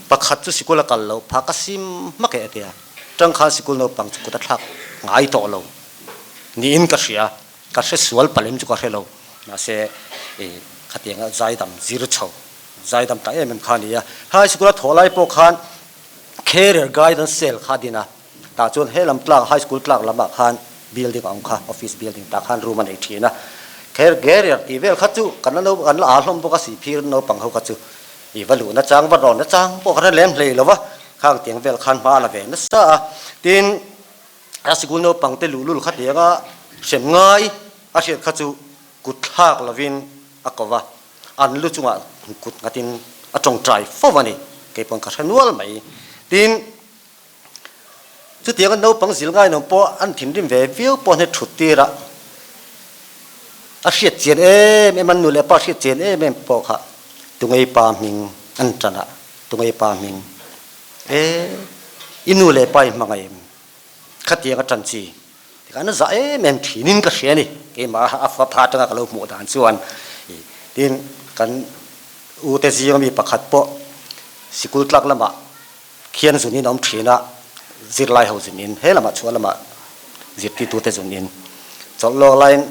pakhat chu sikul a kal loh phah ka sim hmak e a ti a, tangkhan sikul naupang chu kut a thlak ngai tawh lo. Niin ka hria, ka hre sual palem chu ka hre lo, mahse i khatianga zaidam zir chho, zaidam tak em em kha a ni a. High school a thawh lai pawh khan career guidance cell kha a din a, tah chuan he lam tlak high school tlak lamah khan building a awm kha, office building tah khan room a nei thin a. Career tih vel kha chu kan la kan la aa hlawm bawk a, sihphir naupang ho kha chu i va luhna chang va rawnna chang pawh ka hre lem hlei lo va, khang tiang vel khan hma a la ve nasa a. Tin, A sikul naupangte luhlul kha tianga hrem ngai a hriat kha chu kut thlak lovin a ko va, an lu chungah kut nghatin a tawngtai fo a ni. Kei pawn ka hre nual mai. Tin, chutianga naupang zil ngai nawm pawh an thinrim ve viau pawh hne thut tirah a hriat chian em em, an nu leh pa hriat chian em em pawh kha Tungei pa hming an tan a, Tungei pa hming. E, i nu leh pa i hmangaih em? Khatiang a ṭan chi. Tikhan a zah em em ṭhinin ka hria a ni. Keimah a fa pha aṭanga ka lo hmuh dan chuan tin kan u te zinga mi pakhat pawh sikul tlak lamah khian zunin a awm ṭhin a, zirlai ho zunin he lamah chhuah lamah zirtirtute zunin chawlh lawk laiin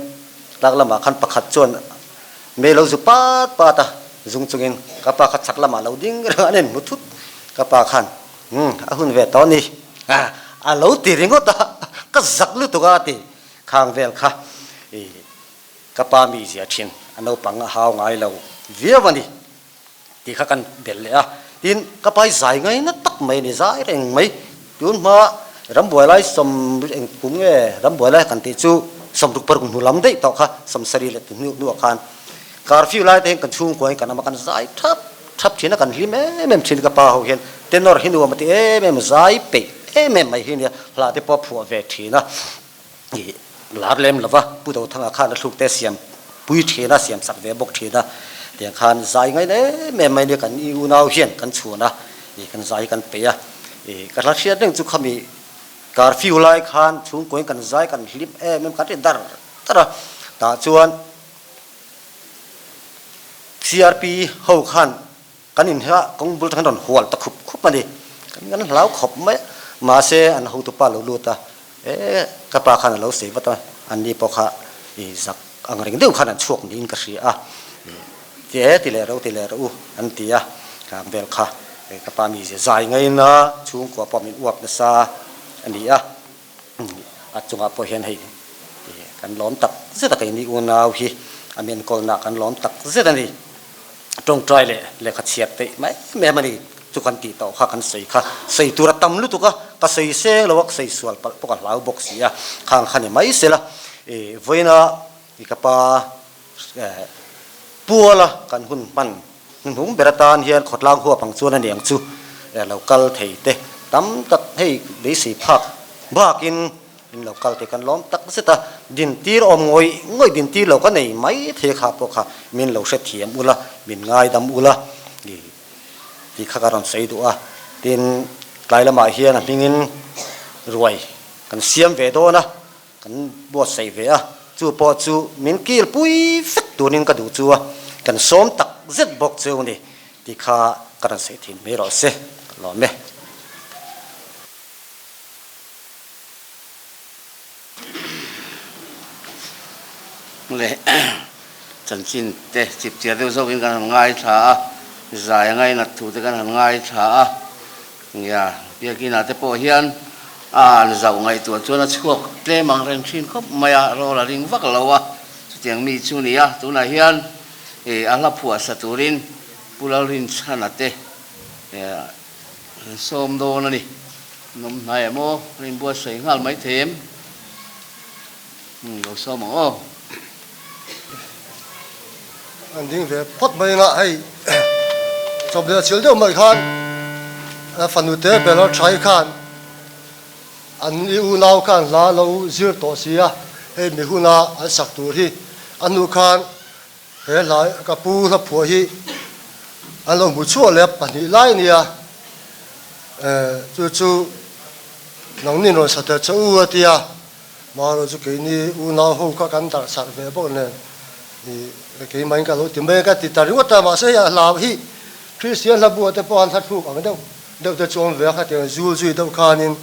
tlak lamah khan pakhat chuan Mei lo zu pat pat a, zung chungin ka pa kha chak lamah lo ding reng an inhmu thut. Ka pa khan, Umm, a hun ve tawh a ni, a lo ti ringawt a, ka zak lutuk a ti khang vel kha. I ka pa mi zia thin, a naupang a hau ngai lo viau a ni tih kha kan belh leh a. Tin, ka pa hi zai ngaina tak mai a ni, zai reng mai. Tun hma rambuai lai sawm eng kum nge rambuai lai kan tih chu 66 hnu lam daih tawh kha 70 leh hnu hnuah khan curfew lai te hian kan chhungkua hian kan awm a, kan zai thap thap thin a, kan hlim em em thin ka pa ho hian tenor hi nuam a ti em em zai peih em em mai hi nia hla te pawh a phuah ve thin a, ih lar lem lova Pu Dothanga khan a thluk te siam pui thin a, siam sak ve bawk thin a, tiang khan zai ngaina em em mai nia kan i unau hian kan chhun a, ih kan zai hi kan peih a, ih ka hla hriat reng chu khami curfew lai khan chhungkuain kan zai kan hlim em em kan ri dar dar a, tah chuan CRP ho khan Kan inhla kawng bul atangin rawn hual ta khup khup a ni. Kan kan hlau khawp mai a, mahse an hotupa lo lut a, e ka pa khan a lo sei vat a, anni pawh kha i zak ang reng deuh khan an chhuak niin ka hria a, ti e ti leh ro ti leh rawh u an ti a, khang vel kha ka pa mizia zai ngaina chhungkua pawh min uap nasa a ni a, a chungah pawh hian hei kan lawm tak zet a keini unau hi a mi enkawlna kan lawm tak zet a ni. Tawngtai leh lehkha chhiat peih mai em a ni chu kan tih tawh kha kan sawi kha sawi tur a tam lutuk a, ka sawi seng lo a, ka sawi sual palh pawh ka hlau bawk si a, khang kha ni mai sela i vawiina i ka pa puala kan hun hman hnuhnung ber atan hian khawtlang huap ang chuan a ni ang chu lo kal thei te tam tak hei beisei phak bakin In lo kal te kan lawm tak zet a, dintir awm ngawih ngawih dintir lo ka nei mai thei kha pawh kha min lo hrethiam ula, min ngaidam ula i tih kha ka rawn sawi duh a. Tin, tlai lamah hian a hmingin ruai kan siam ve dawn a, kan buatsaih ve a, chu pawh chu min kil pui vek turin ka duh chu a, kan sawm tak zet bawk cheu ni tih kha ka rawn sawi thin mai rawh se, ka lawm e. Leh chanchin te chipchiar deuh zawkin kan han ngaithla a, zai a ngainat thu te kan han ngaithla a, nia biakinah te pawh hian a an zauh ngaihtuah chuan a chhuak tlem ang reng thin khawp mai a, rawl a ring vak lo a, chutiang mi chu ni a, tunah hian ih a hla phuah sa turin Pu Lalrinchhana te an sawm dawn a ni, nawm hnai em aw, an inbuatsaih nghal maithei em? Lo sawm ang aw. An ding ve phawt mai anga hei chawp leh chil deuh mai khan a fanu te ber a tha hi khan an i unau khan hla lo zir tawh si a, hei mi huna an sak tur hi a hnu khan he hla ka pu hla phuah hi an lo hmu chhuah leh pahnih lai a nia chu chu nangni rawn sa tel che u a tia. Marawh chu keini unau ho kha kan darh sarh ve bawk nen ih keimah in ka lo ti mai a ka ti ta ringawt a, mahse hei a hla hi Kristian hla buah te pawh an hla thluk ang deuh deuh te chu awm ve a, khatiang zul zui deuh khanin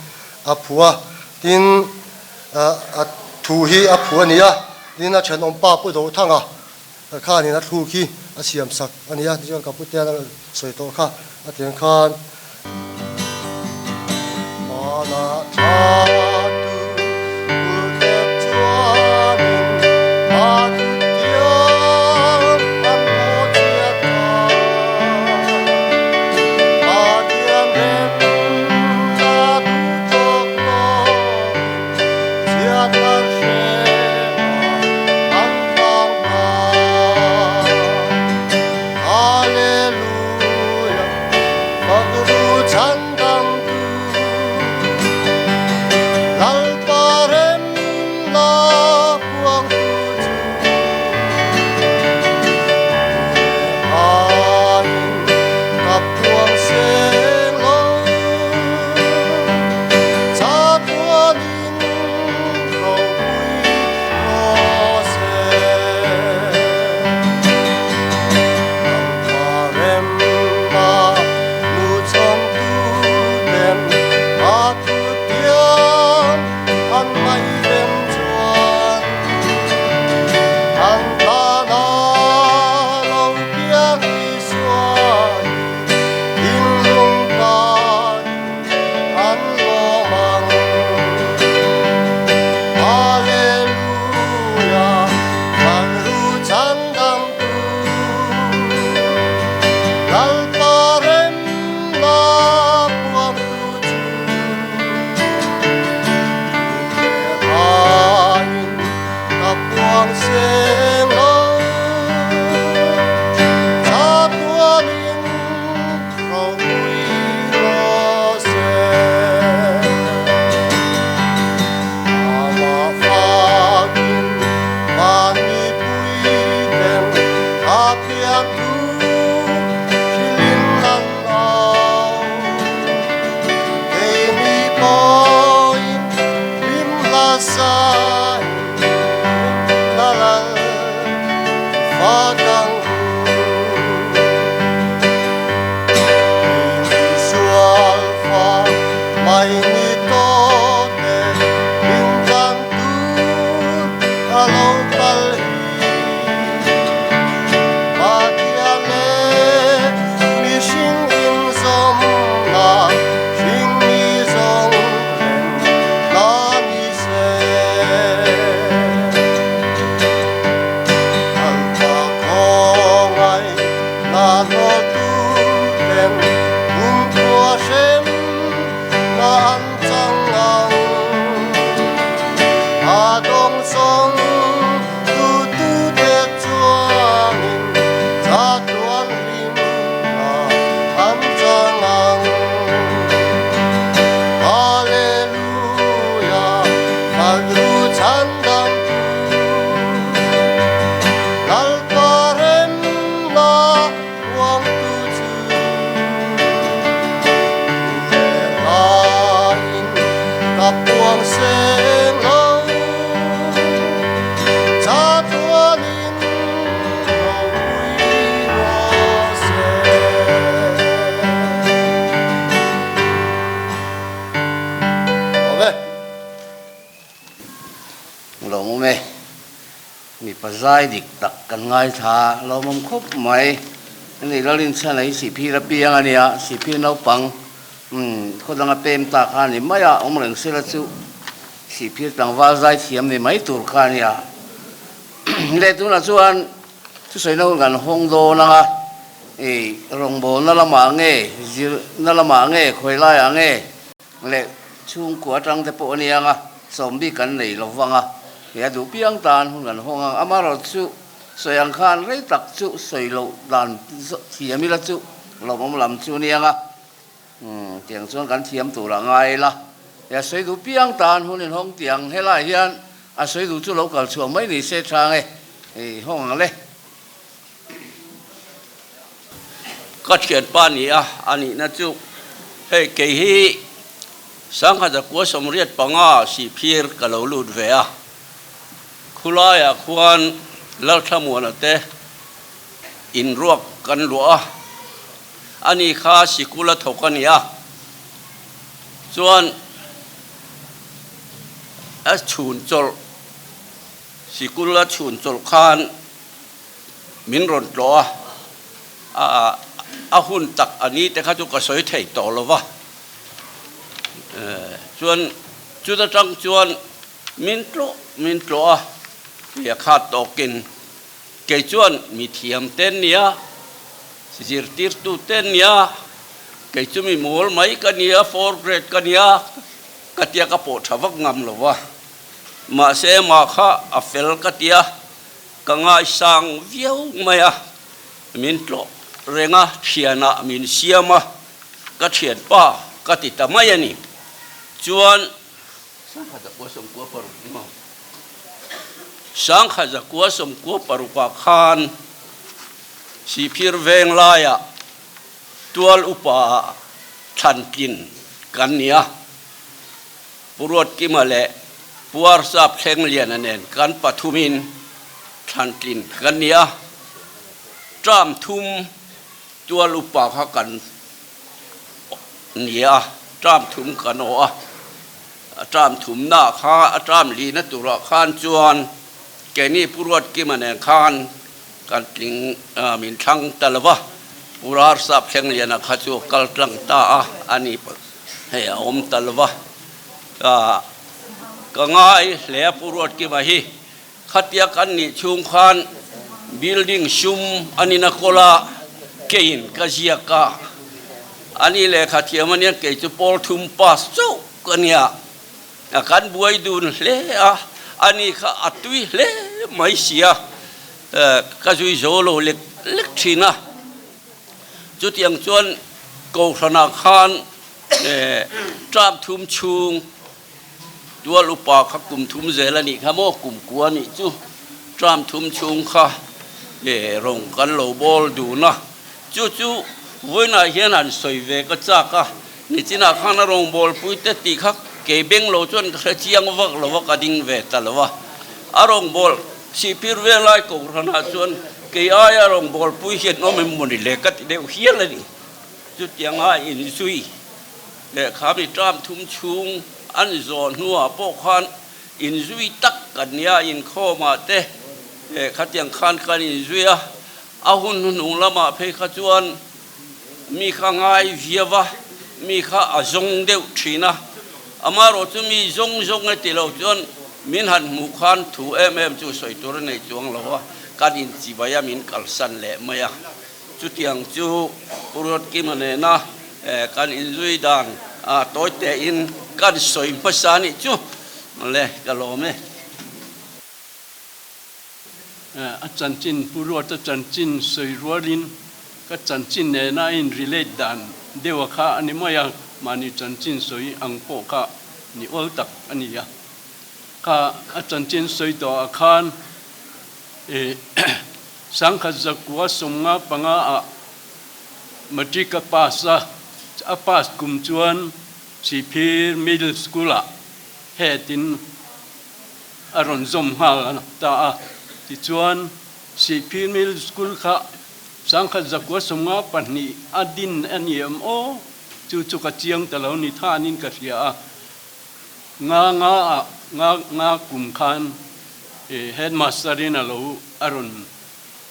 a phu a, tin a thu hi a phu a ni a, tin a thenawm pa Pu Dothanga khanin a thluk hi a siam sak a ni a, tichuan ka pute a sawi tawh kha a tiang khan. Hmanah tha tu kulhte chuanin a thutiam an bawhchhiat kha. Pathian remna duhtawk lovin chhiatna hrehah an tlang ta. Hallelujah, Fagru chhandam tu, Lalpa remna puang tu chu. Aiin ka puang seng lo, chatuanin ropui rawh se. Zai dik tak kan ngaithla lawmawm khawp mai. Ani Lalinchhana hi Sihphir a piang a nia, Sihphir naupang khaw danga pem ta kha a ni mai a, awm reng sela chu Sihphir tlangval zai thiam ni mai tur kha a nia. Leh tunah chuan thusawi na hun kan hawng dawn ang a, i rawngbawlna lamah nge, zirna lamah nge, khawi laiah nge, Leh chhungkua atang te pawh a nia ang a, sawm bik kan nei lo vang a, he a duh piang tan hun kan hawng ang. Amaherawh chu sawi ang khan rei tak chu sawi loh dan thiam ila chu lawmawm lam chu a nia ang a, umm tiang chuan kan thiam tur a ngai ila. He a sawi duh piang tan hun in hawng tiang helaiah hian a sawi duh chu lo kal chhuah mai ni se tha ang e, hei hawng ang le. Ka thianpa ni a, a nihna chu hei kei hi 1985 Sihphir ka lo lut ve a, khulaiah khuan Lalthlamuana te inruak kan luah a, ani kha sikul a thawk a ni a, chuan a chhun chawlh sikul a chhun chawlh khan min rawn tlawh a, a a hun tak a ni te kha chu ka sawi thei tawh lo va, chuan chuta tang chuan min tlawh min tlawh a, kei a khat tawkin kei chuan mi thiam te an nia, zirtirtu te an nia, kei chu mi mawl mai ka nia, four grade ka nia ka tia ka pawh tha vak ngam lo va, mahse mah kha a fel ka tia. Ka ngaisang viau mai a, min tlawh reng a, thianah min siam a, ka thianpa ka ti ta mai a ni. Chuan 1996 khan Sihphir veng laiah tual upa thlantlin kan ni a. Pu Ruatkima leh Pu Arsap Thlengliana nen kan pathumin thlantlin kan ni a, term thum tual upa kha kan ni a, term thum kan awh a, a term thumna kha a term lihna turah khan chuan keini Pu Ruatkima nen khan kan tling min thlang ta lo va, Pu Arsap Thlengliana kha chu a kal tlang ta a, a ni. Hei a awm ta lo va, ka ka ngai hle a Pu Ruatkima hi. Khatia kan nih chhung khan building sum a ni na kawl a, keiin ka ziak a, a ni lehkha thiam a nia kei chu pawl thum pass chauh ka nia, kan buai dun hle a, a ni kha a tui hle mai sia, ka zui zo lo lek lek thin a. Chutiang chuan Kohhranah khan term thum chhung tual upa kha kum thum zel a nih kha maw, kum kua nih chu term thum chhung kha rawng kan lo bawl dun a. Chu chu vawiinah hian han sawi ve ka chak a, nichinah khan a rawng bawlpui te tih kha kei beng lo chuan ka hre chiang vak lo a, ka ding ve ta lo a. A rawng bawl Sihphir velai Kohhranah chuan Kei aia rawngbawlpui hian awm em mawni le ka ti deuh hial a ni. Chutianga inzui lehkha mi ṭam thum chhung an zawh hnuah pawh khan inzui tak kan nia, inkhawmah te khatiang khan kan inzui a, a hun hnuhnung lamah phei kha chuan mi kha ngai viau a, mi kha a zawng deuh thin a, amaherawh chu mi zawng zawng e ti lo chuan min han hmuh khan thu em em chu sawi tur a nei chuang lo a, kan inchibai a min kalsan leh mai a, chutiang chu Pu Ruatkima nena kan inzui dan tawi tein kan sawi hmasa a nih chu le ka lawm e. A chanchin, Pu Ruata chanchin sawi rualin ka chanchin nena a in relate dan deuha kha a ni mai a, mahni chanchin sawi ang pawh kha ni awl tak a ni a. Kha a chanchin sawi tawhah khan ih 1995 ah matric a pass a, a pass kum chuan Sihphir Middle School ah head in a rawn zawm nghal ta a. Tichuan, Sihphir Middle School kha 1992 a din a ni em aw? Chu chu ka chiang ta lo ni thanin ka hria a. Nga nga ah nga nga kum khan Headmaster in a lo a rawn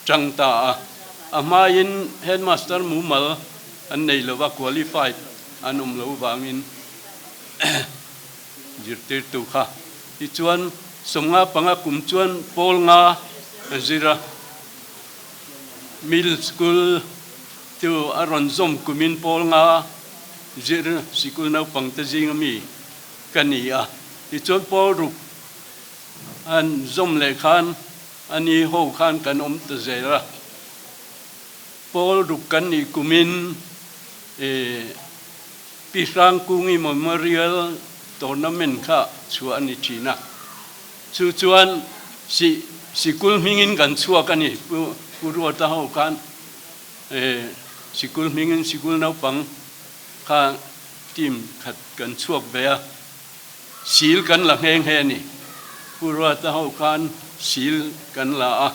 tang ta a. A hmain Headmaster mumal an nei lova, qualified an awm lo vangin zirtirtu kha. Tichuan 55 kum chuan pawl nga a zir a, Middle School chu a rawn zawm kumin pawl nga zir sikul naupangte zinga mi ka ni a. Tichuan pawl ruk an zawm leh khan a ni ho khan kan awm ta zel a. Pawl ruk kan nih kumin Pi Hrangkungi Memorial Tournament kha chhuah a ni thin a. Chu chuan si sikul hmingin kan chhuak a ni. Pu Pu Ruata ho khan sikul hmingin sikul naupang kha team khat kan chhuak ve a. Sil kan la nghe nghe a ni. Pu Ruata ho khan sil kan la a,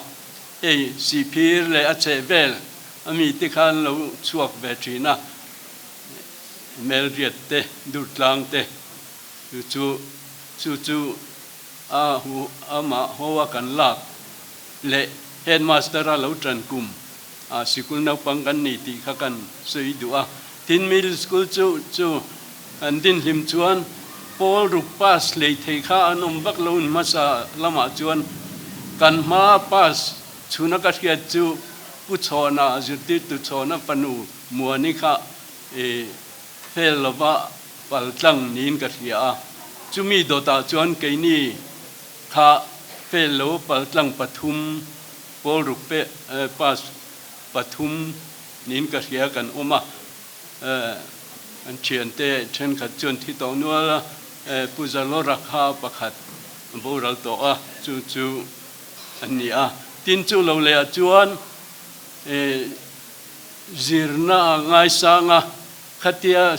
hei Sihphir leh a chheh vel a mite khan lo chhuak ve thin a, Melriat te, Durtlang te chu chu chu chu a hu amah ho a kan lak leh Headmaster a lo tan kum a sikul naupang kan ni tih kha kan sawi duh a. Tin Middle School chu chu an dinhlim chuan pawl ruk pass hlei thei kha an awm vak lo hmasa lamah chuan kan hma pass chhuna ka hriat chu Pu Chhawna zirtirtu Chhawna fanu Muani kha i fel lova pal tlang niin ka hria a. Chumi dawtah chuan keini kha fel lo pal tlang pathum pawl ruk pe pass pathum niin ka hria kan awm a. An thiante thenkhat chuan thi tawh nual a, Pu Zalawra kha pakhat a boral tawh a, chu chu an ni a. Tin chu lo leh ah chuan zirna a ngaisang a, khatia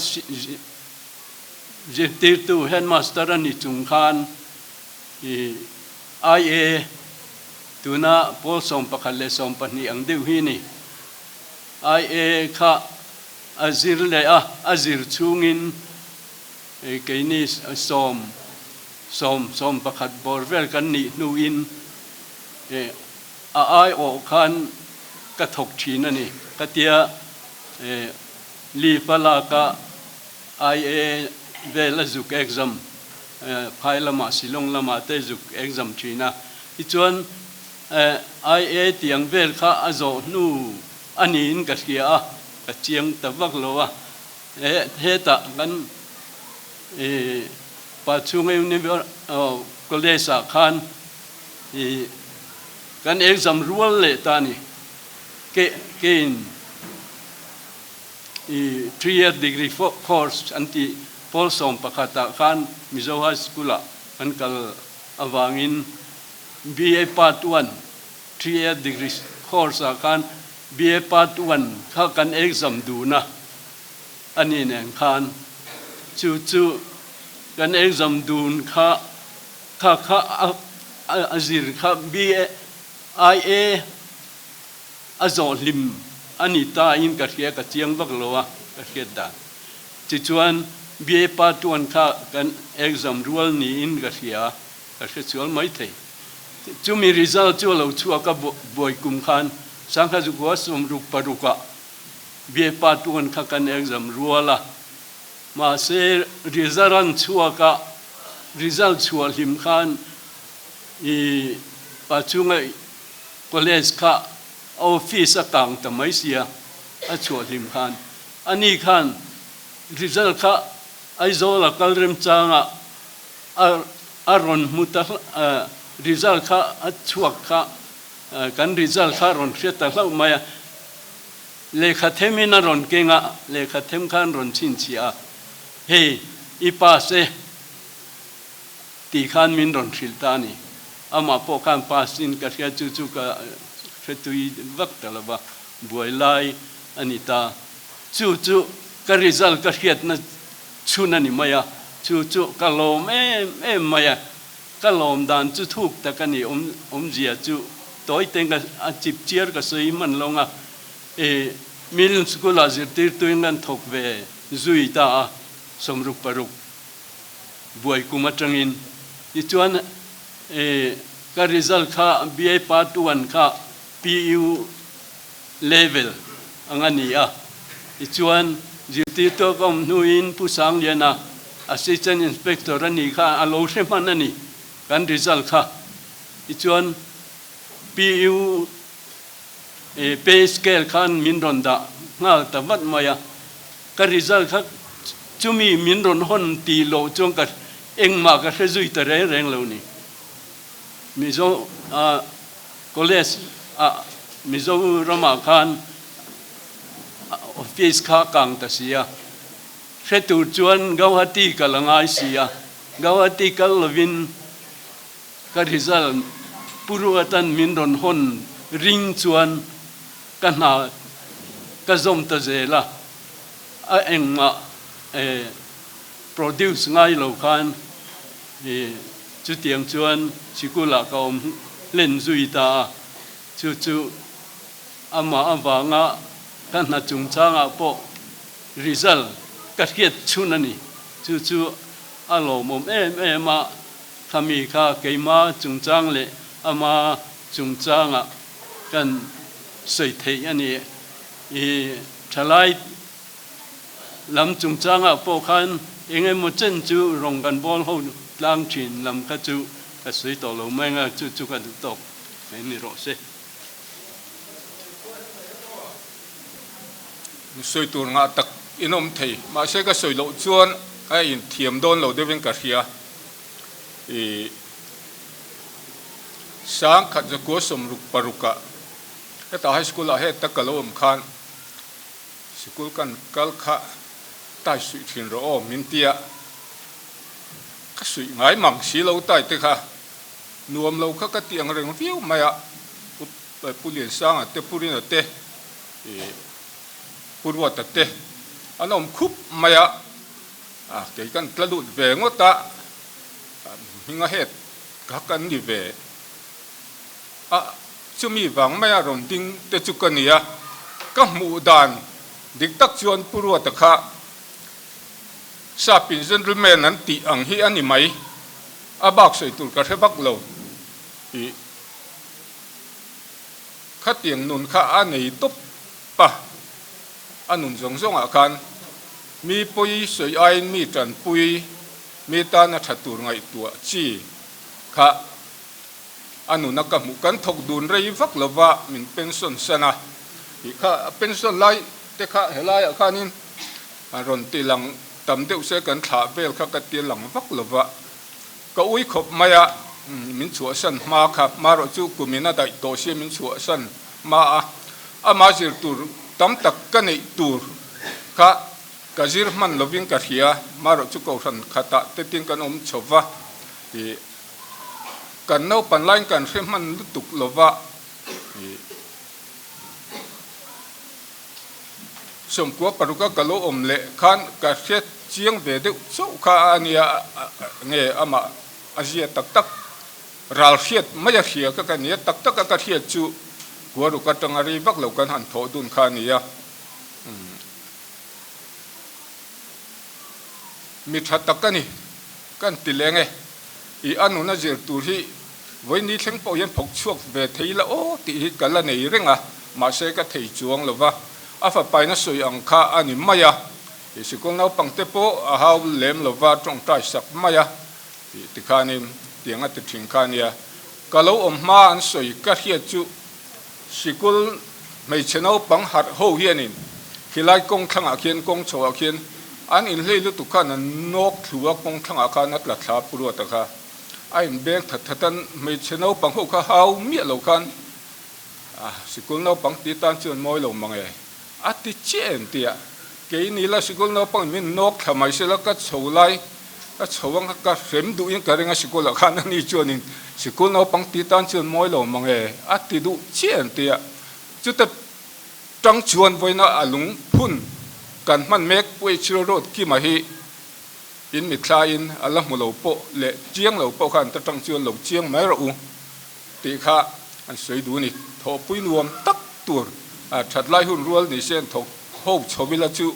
zirtirtu headmaster a ni chung khan IA tuna pawl 11 leh 12 ang deuh hi a ni. IA kha a zir leh a, a zir chhungin keini sawm, sawm, 11 bawr vel kan nih hnuin a aiawh khan ka thawk thin a ni. Ka tia leave a lak a, IA vel a zuk exam, phai lamah Shillong lamah te zuk exam thin a. Tichuan IA tiang vel kha a zawh hnu a niin ka hria a, ka chiang ta vak lo a. Hetah kan Pachhunga College ah khan kan exam rual leh ta a ni. Keiin 3 year degree course an tih pawl 11 ah khan Mizo High School ah kan kal avangin BA Part One, 3 year degree course ah khan BA Part One kha kan exam dun a, a ni nen khan chu chu kan exam dun kha kha kha a zir kha BA IA a zawh hlim a ni ta in ka hria ka chiang vak lo a ka hriat dan. Tichuan BA Part One kha kan exam rual niin ka hria. Ka hre chual mai thei. Chumi result chu a lo chhuak a, buai kum khan Sangha Zukua 66 ah BA Part One kha kan exam rual a. Mahse result an chhuak a, result chhuah hlim khan i Pachunga College kha a office a kang ta mai sia, a chhuah hlim khan. Ani khan result kha Aizawl a kal remchangah A a rawn hmu ta result kha a chhuak kha kan result kha a rawn hriat ta hlauh mai a, lehkha themin a rawn keng a, lehkha them kha an rawn chhinchhiah a, hei i pass e tih khan min rawn hrilh ta a ni. Amah pawh khan pass in ka hria chu chu ka hre tui vak ta lo va, buai lai a ni ta. Chu chu ka result ka hriatna Chhun a ni mai a, chu chu ka lawm em em mai a, ka lawm dan chu thuk tak a ni, awmzia chu tawi teng ka a chip chiar ka sawi hman lawng a, i Middle School ah zirtirtuin kan thawk ve zui ta a, 66 buai kum atangin tichuan i. Ka result kha BA part one kha PU level ang a ni a. Tichuan, zirtirtu ka awm hnuin Pu Sangliana, Assistant Inspector a nih kha a lo hre hman a ni, kan result kha. Tichuan, PU pay scale khan min rawn dah nghal ta vat mai a. Ka result kha chumi min rawn hawn tih loh chuan ka engmah ka hre zui ta reng reng lo ni. Mizo College ah Mizoramah khan office kha kang ta si a, hre tur chuan Gauhati kal a ngai si a, Gauhati kal lovin ka result puru atan min rawn hawn ring chuan ka hna ka zawm ta zel a, a engmah produce ngai lo khan Chutiang chuan sikulah ka awm hlen zui ta a, chu chu amah avanga ka hna chungchangah pawh result ka hriat chhun a ni. Chu chu a lawmawm em em a, khami kha keima chungchang leh ama chungchangah kan sawi theih a ni. I thalai Lam chungchangah pawh khan eng emaw chen chu rawng kan bawl ho tlang thin lam kha chu ka sawi tawh lo mai anga chu chu ka duh tawk mai ni rawh se. Sawi tur ngah tak in awm thei mahse ka sawi loh chuan a inthiam dawn lo deuhin ka hria i sangkhat zakua sawmruk parukah heta high school ah heta ka lo awm khan Sikul kan kal kha tai suih thin rawh aw min tia ka suih ngai mang si lo tai te kha nuam lo kha ka ti ang reng viau mai a Pu Pu Liansanga te Pu Rina te ih Pu Ruata te an awm khup mai a a kei kan tla lut ve ngawt a hminga het kha kan ni ve a Chumi vang maia rawn ding te chu ka ni a, ka hmuh dan dik tak chuan Pu Ruata kha Sapin gentleman an tih ang hi a ni mai, a bak sawi tur ka hre vak lo tih khatiang nun kha a nei tawp a, a nun zawng zawngah khan mi pawi sawi aiin mi tanpui, mi tana tha tur ngaihtuah chi kha A nuna ka hmuh kan thawk dun rei vak lova min pension san a tih kha a pension lai te kha helaiah khanin a rawn ti lang tam deuh se kan thlah vel kha ka ti lang vak lova ka ui khawp mai a min chhuahsan hma kha marawh chu kumin a daih tawh sia min chhuahsan hma a amah zir tur tam tak ka neih tur kha ka zir hman lovin ka hria marawh chu kohhran khatah te tin kan awm chho va ih Kan naupan laiin kan hre hman lutuk lova ih sawmkua paruka ka lo awm leh khan ka hre chiang ve deuh chauh kha a nia nge amah a zia tak tak ral hriat mai a hria kha ka nia tak tak a ka hriat chu kua ruk atanga rei vak lo kan han thawh dun kha a nia mi tha tak a ni. Kan ti leng e, i a nuna zir tur hi vawiini thleng pawh hian phawk chhuak ve thei la aw tih hi ka la nei reng a, mahse ka thei chuang lo va, a fapaina sawi ang kha a ni mai a, i sikul naupang te pawh a hau lem lo va tawngtai sak mai a tih tikhanin tiang a ti thin kha a nia, ka lo awm hma an sawi ka hriat chu sikul hmeichhe naupang harh ho hianin khilai kawng thlangah khian kawng chhoah khian an inhlei lutuk khan an nawk thlu a kawng thlangah khan a tla thla pu ruata kha a inbeng that that a hmeichhe naupang ho kha hau miah lo khan a sikul naupang ti tan chuan mawi lo mang e a ti chiah em tia kei ni la sikul naupang in min nawk thla mai sela ka chho lai Ka chho ang a, ka hrem duhin ka ring a sikulah khan ani chuanin sikul naupang ti tan chuan mawi lo mang e a ti duh chiah an ti a. Chuta tang chuan vawiina a lung phun kan hman mek Puichhir Road Kima hi in mithlaiin a la hmu lo pawh leh chiang lo pawh khan ta tang chuan lo chiang mai rawh u tih kha an sawi duh a ni. Thawhpui nuam tak tur that lai hun rual ni se an thawk ho chho ila chu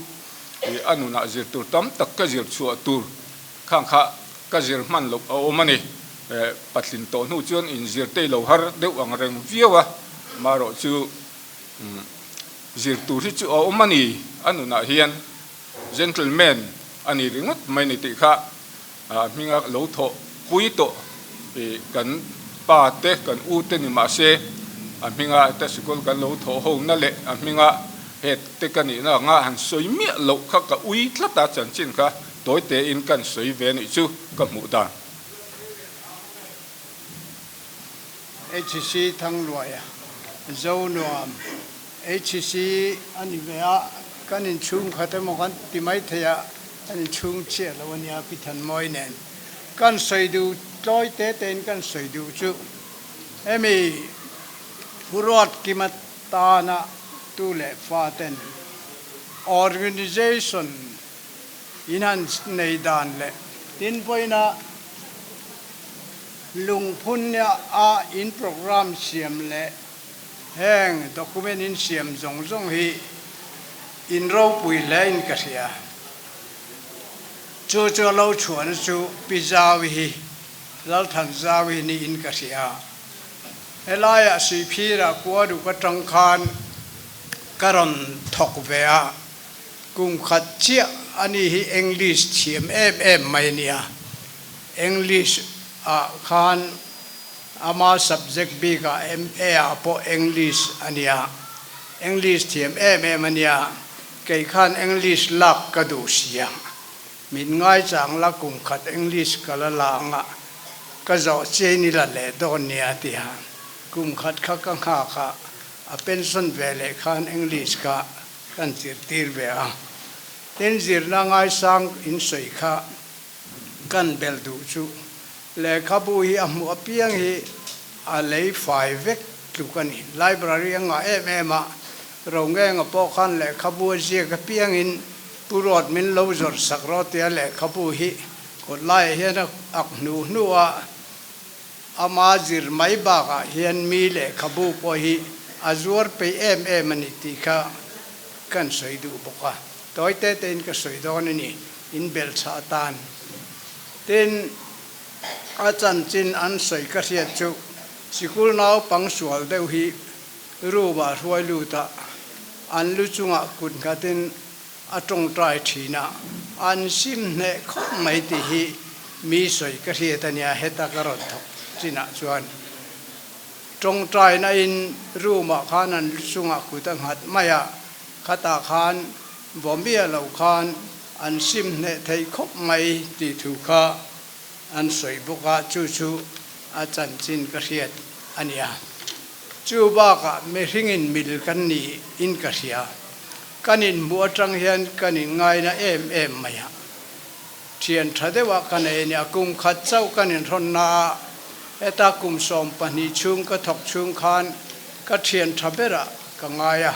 Ih a nunah zir tur tam tak ka zir chhuah tur khang kha ka zir hman loh a awm a ni. Patlin tawh hnu chuan inzir te ilo har deuh ang reng viau a, marawh chu zir tur hi chu a awm a ni a nunah hian gentleman a ni ringawt mai ni tih kha hminga lo thawh pui tawh kan pa te kan u te ni mah se a hminga te sikul kan lo thawh ho na leh a hminga het te ka nihna anga han sawi miah loh kha ka ui tlat a chanchin kha tawi tein kan sawi ve nih chu ka hmuh dan. HC Thangluaia, Zonuam, HC a ni ve a, kan inchhung khat emaw kan ti mai thei a, kan inchhung chiah lo a nia Pi Thanmawi nen. Kan sawi duh tlawi te tein kan sawi duh chu hemi Pu Ruatkima tana tu leh fa ten organisation in han nei dan leh tin vawiina lungphun a in programme siam leh heng document in siam zawng zawng hi in ropui hle in ka hria. Chu chu a lo chhuahna chu Pi Zauhi hi Lalthan Zauhi niin ka hria. Helaiah Sihphirah khua duk atang khan ka rawn thawk ve a. Kum khat chiah a ni hi English thiam em em mai a nia. English ah khan ama subject bik ah MA ah pawh English a nia. English thiam em em a nia. Kei khan English lak ka duh sia. Min ngaichang la kum khat English ka la la anga ka zawh chiain i la leh dawn nia a ti a. Kum khat kha ka nghak a, a pension ve leh khan English kha Kan zirtir ve a, tin zirna ngaisang in sawi kha kan bel duh chu lehkhabu hi a hmuh apiang hi a lei fai vek tluk a ni. Library a ngah em em a, Rongenga pawh khan lehkhabu a ziak apiangin Pu Ruat min lo zawrh sak rawh tia lehkhabu hi kawt laiah hian a ak hnu hnu a, Ama zir mai bakah hian mi lehkhabu pawh hi a zuar peih em em a ni tih kha kan sawi duh bawk a, tawi te tein ka sawi dawn a ni, in belhchhah atan. Tin, a chanchin an sawi ka hriat chu sikul naupang sual deuh hi room ah hruai lut a, an lu chungah kut nghatin a tawngtai thin a, an sim hneh khawp mai tih hi mi sawi ka hriat a nia, heta ka rawn thawk chinah chuan tawngtaina in room ah khan an lu chungah kut a nghat mai a, khatah khan vawmia lo khan an sim hneh theih khawp mai tih thu kha an sawi bawk a, chu chu a chanchin ka hriat a nia. Chu bakah mihringin mil kan ni in ka hria. Kan inhmuh atang hian kan inngaina em em mai a. Thian tha deuhah ka nei a nia, kum khat chauh kan inhrawn na a, heta kum 12 chhung ka thawk chhung khan ka thian tha berah ka ngai a.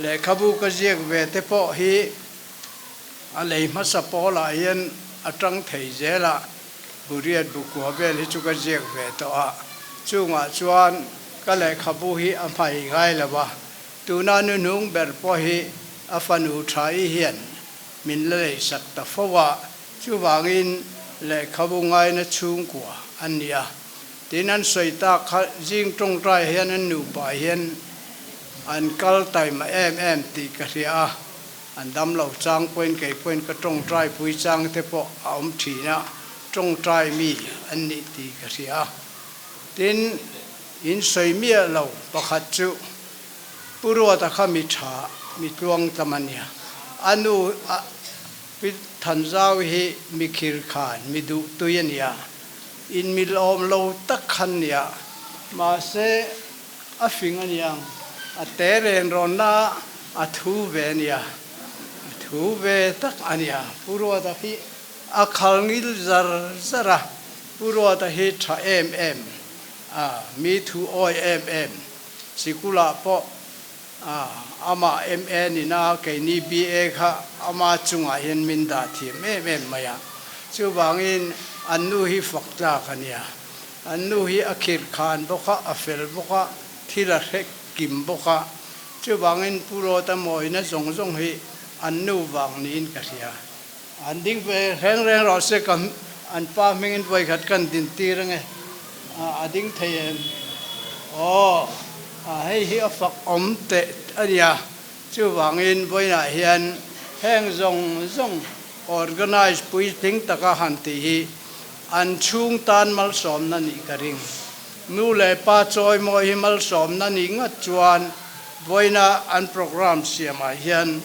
Lehkhabu ka ziak ve te pawh hi a lei hmasa pawlah hian a tang thei zel a, buriat bu kua vel hi chu ka ziak ve tawh a, chungah chuan ka lehkhabu hi a hmai ngai lo a, Tuna nuhnung ber pawh hi a fanu Tha-i hian min la leisak ta fo a, chuvangin lehkhabu ngaina chhungkua an ni a. Tin, an sawi tak kha zing tawngtai hian an nupa hian an kal taima em em tih ka hria a, an damlo chang pawhin kei pawhin ka tawngtai pui chang te pawh a awm thin a, tawngtai mi an nih tih ka hria a. Tin, In sawi miah lo pakhat chu Pu Ruata kha mi tha, mi tluang tlam a nia. A nu a Pi Thanzau hi mi khir khan, mi duh tui a nia. In mi lawm lo tak khan nia. Mahse a fing a niang, a te ren rawn na a thu ve a nia. A thu ve tak a nia. Pu Ruata hi a khal ngil zar zar a, Pu Ruata hi tha em em. A, mi thu awi em em. Sikulah pawh a, amah MA nina keini BA kha ama chungah hian min dah thiam em em mai a. Chuvangin an nu hi fak tlak a nia. An nu hi a khirh khan bawk a, a fel bawk a, thil a hre kim bawk a. Chuvangin Pu Rawta mawina zawng zawng hi an nu vang niin ka hria. An ding ve reng reng rawh se ka an pa hmingin vawikhat kan din tir ange. A ding thei em? Aw, hei hi a fak awm teh a nia. Chuvangin vawiinah hian heng zawng zawng organise puitling taka han tih hi an chhung tan malsawmna nih ka ring. Nu leh pa chawimawi hi malsawmna nih ngat chuan vawiina an programme siamah hian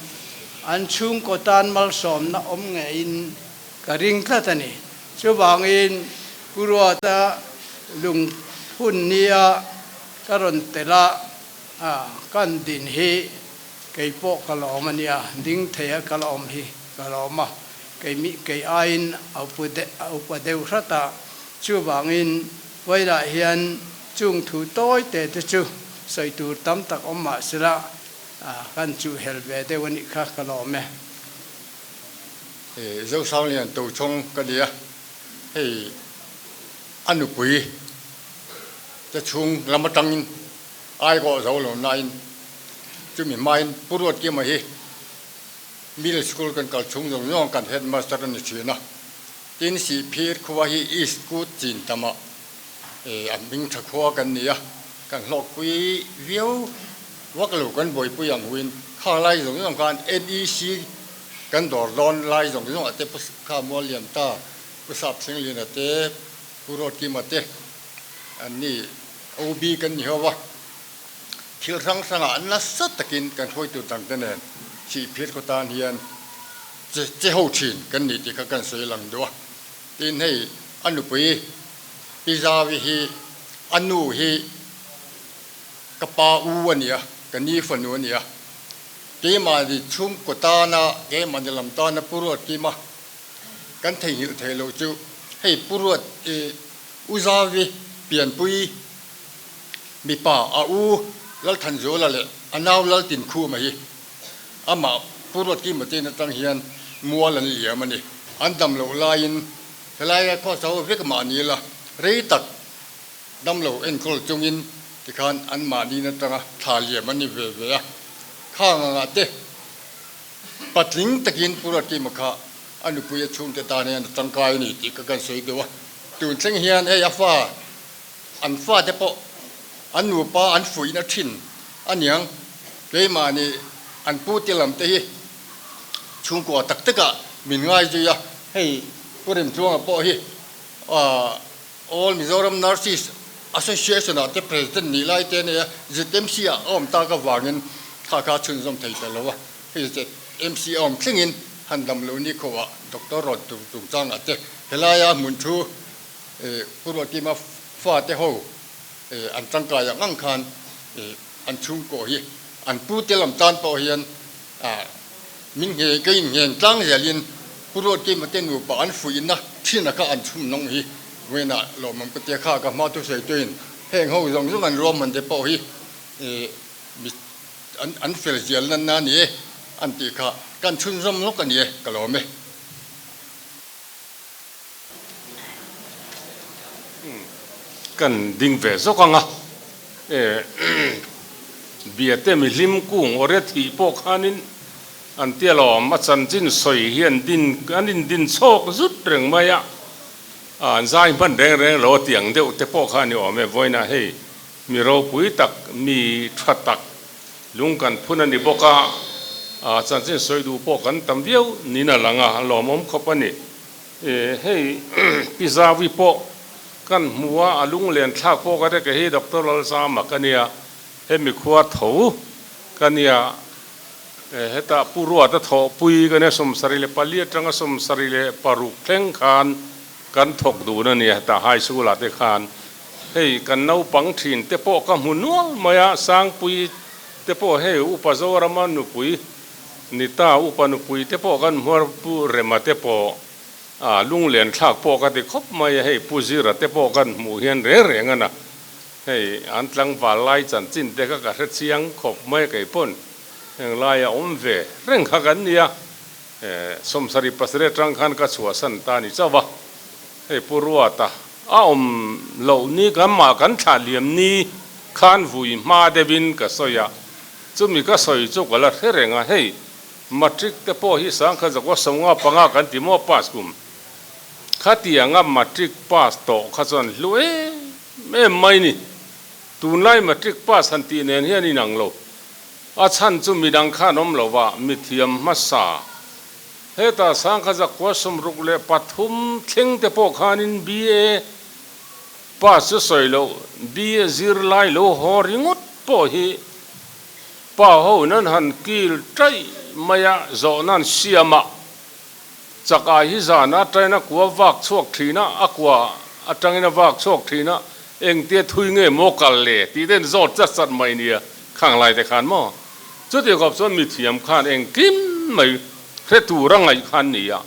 an chhungkaw tan malsawmna awm ngeiin ka ring tlat a ni. Chuvangin Pu Ruata lung hun nia ka rawn tel a, kan din hi kei pawh ka la awm a nia, ding theia ka la awm hi ka la awm a, kei mi kei aiin a upa deuh hrat a, chuvangin vawilah hian chung thu tawi te te chu sawi tur tam tak awm mah sela kan chuh hel ve deuh a nih kha ka la awm e. Zosanglian Tochhawng ka ni a, hei a nupui te chhung lam atangin ai rawh zo lo nain chumi hmain Pu Ruatkima hi Middle School kan kal chhung zawng zawng kan Headmaster a ni thin a, tin Sihphir khua hi East Kut chin tamah a hming tha khua kan ni a, kan hlawkpui viau vak lo kan buaipui ang huin khang lai zawng zawng khan NEC Kan dawr dawn lai zawng zawngah te Pu Kha Mualliam ta, Pu Sap Thengliana te, Pu Ruatkima te an ni OB kan ni ho va, thil hrang hrangah nasa takin kan hruaitu dangte nen chihphir khaw tan hian che che ho thin kan ni tih kha kan sawi lang duh a. Tin hei a nupui Pi Zavi hi a nu hi ka pa u a ni a, ka ni fanu a ni a. Keimahni chhungkaw tana, keimahni lam tana Pu Ruat Kima kan theihnghilh theih loh chu hei Pu Ruat i U Zavi pianpui mipa a u Lalthanzuala leh a nau Laltinkhuma hi amah Pu Ruat Kima te in atang hian mual an liam a ni. An dam loh laiin helaia khawsa ho vek mahni la rei tak Damlo enkawl chungin tikhan anmahni atanga thla liam an ni ve ve a, khang angah te patling takin Pu Ruatkima kha a nupui a chhungte tan hian a tangkai a ni tih kha kan sawi deuh a, tun thleng hian hei a fa an fate pawh an nupa an fuihna thin a niang, keimahni an pu te lam te hi chhungkua tak takah min ngaizui a, hei Pu Remtluanga pawh hi aah. All Mizoram Nurses Association ah te President nih lai te a nei a, ZMC ah a awm tak avangin kha kha chhunzawm thei ta lo a, hei ZMC a awm thlengin han dam loh ni khawah Doctor rawn tur chungchangah te helaia hmun thu Pu Ruatkima fate ho an tangkai ang ang khan an chhungkaw hi an pu te lam tan pawh hian Min nge ka in ngen tlang zelin Pu Ruatkima te nupa an fuihna thin a kha an chhum nawng hi vawiinah lawmawm ka tia kha ka hma thusawi tuin heng ho zawng zawng an ruahman te pawh hi mi an fel zial nan a ni e an tih kha kan chhunzawm lawk a ni e ka lawm e. Kan ding ve zawk ang a, Biate mihlim kung awre thih pawh khanin an tia lawm, a chanchin sawi hi an din an indin chhawk zut reng mai a, an zai hman reng reng lo a ti ang deuh te pawh kha a ni awm e, vawiinah hei mi ropui tak, mi tha tak lung kan phun a ni bawk a, chanchin sawi duh pawh kan tam viau niin a lang a, lawmawm khawp a ni. Hei Pi Zawi pawh kan hmu a, a lunglen thlak pawh ka hre hi Doctor Lalzama ka nia, hemi khua tho ka nia, hetah Pu Ruata thawhpui ka nia 74 atanga 76 thleng khan kan thawk dun a nia hetah high school ah te khan hei kan naupang thin te pawh ka hmu nual mai a, Sangpui te pawh hei Upa Zorama nupui Nita upa nupui te pawh kan hmuar Pu Rema te pawh a lunglen thlak pawh ka ti khawp mai a, hei Pu Zira te pawh kan hmuh hian reng reng a na, hei an tlangval lai chanchin te kha ka hre chiang khawp mai a keipawn heng laia awm ve reng kha kan nia, 77 atang khan ka chhuahsan ta ni chauh a, hei Pu Ruata a awm loh ni kan mah kan thlah liam ni khan vui hma deuhin ka sawi a. Chumi ka sawi chu ka la hre reng a, hei matric te pawh hi sangkhat zakua 55 kan ti maw pass kum? Khatianga matric pass tawh kha chuan hlu em em mai ni. Tunlai matric pass han tih nen hian inang lo. A chhan chu midang khan awm lo va, mithiam hmasa. Heta sangkha zakua 63 thleng te pawh khanin BA pass chu sawi loh, BA zirlai lo haw ringawt pawh hi pa ho in an han kil taih mai a, zawhna an siam a. Chakai hi zan atangin a kua vak chhuak thin a, a kua atangin a vak chhuak thin a, engtia thui nge maw kal le tih te an zawt chat chat mai nia, khang lai te khan maw? Chuti khawp chuan mithiam khan engkim mai hre tur a ngaih khan nia.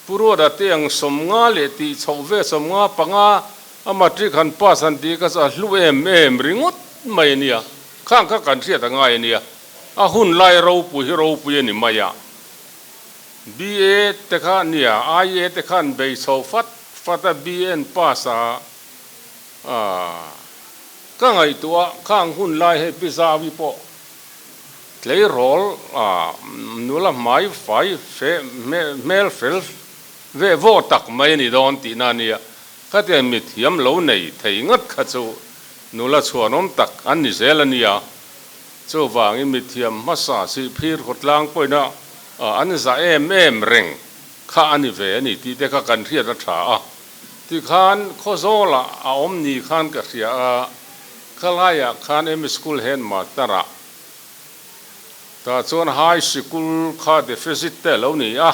Pu Ruata te ang 50 leh tih chhoh ve 55 a matric han pass han tih kha chu a hlu em em ringawt mai ania, khang kha kan hriat a ngai ania, a hun lai ropui hi ropui a ni mai a. BA te kha nia, IA te khan bei chho fat fat a, BN pass a, aah ka ngaihtuah a, khang hun lai hei Pi Zaui pawh tleirawl aah nula hmai fai fe hmel fel ve vaw tak mai a ni dawn tihna a nia, khatiang mithiam lo nei thei ngat kha chu nula chhuanawm tak an ni zel a nia. Chuvangin mithiam hmasa Sihphir khawtlang pawina an za em em reng kha a ni ve a ni tih te kha kan hriat a tha a. Tikhan Khawzawlah a awm ni khan ka hria a, khalaiah khan M School headmaster ah tah chuan High Sikul kha deficit te a lo ni a,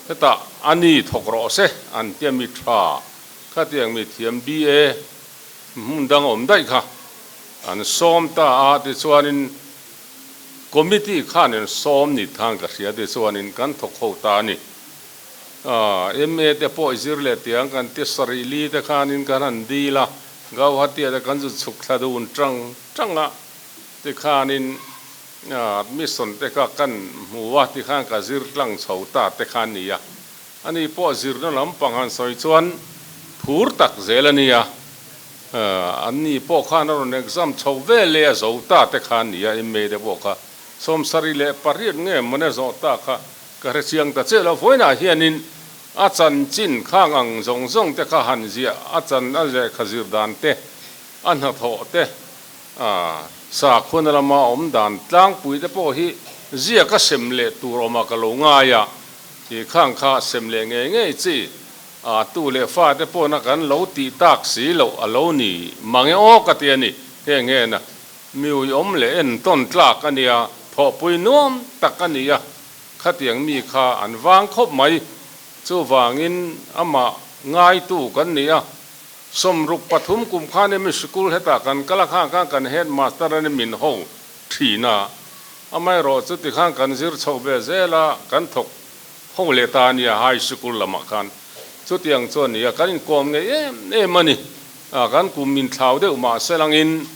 hetah a ni thawk rawh se an tia mi tha khatiang mithiam BA hmun dang awm daih kha. An sawm ta a, tichuanin committee khanin sawm ni than ka hria, tichuanin kan thawk ho ta a ni. MA te pawh zir leh tiang kan ti sarih li te khanin kan han dil a, Gauhati ah te kan zu chhuk thla dun tang tang a, tikhanin admission te kha kan hmu a, tikhan ka zir tlang chho ta te kha a ni a. Ani pawh zirna lampang han sawi chuan phur tak zel a nia. Anni pawh khan a rawn exam chho ve leh a zo ta te kha a nia, MA te pawh kha 78 nge mawni a zawh ta kha ka hre chiang ta chiah lo. Vawiinah hianin a chanchin khang ang zawng zawng te kha han ziah, a chan a lehkha zir dan te, a hnathawh te, sakhuana lama awm dan tlangpui te pawh hi ziak a sem leh tur awmah ka lo ngai a, tih khang kha sem leh ngei ngei chi. A tu leh fate pawhna kan lo tih tak si loh a lo ni mange aw ka ti a ni. Heng hena mi uiawm leh entawn tlak a nia, thawhpui nuam tak a ni a, khatiang mi kha an vang khawp mai. Chuvangin amah ngaitu kan ni a, 63 kum khan emi sikul hetah kan kal a, khang khan kan headmaster a ni min ho thin a, amaherawh chu tikhan kan zir chho ve zel a, kan thawk Ho leh ta a nia, high sikul lamah khan chutiang chu a ni a, kan inkawm ngei em em a ni. Kan kum min thlau deuh mah se langin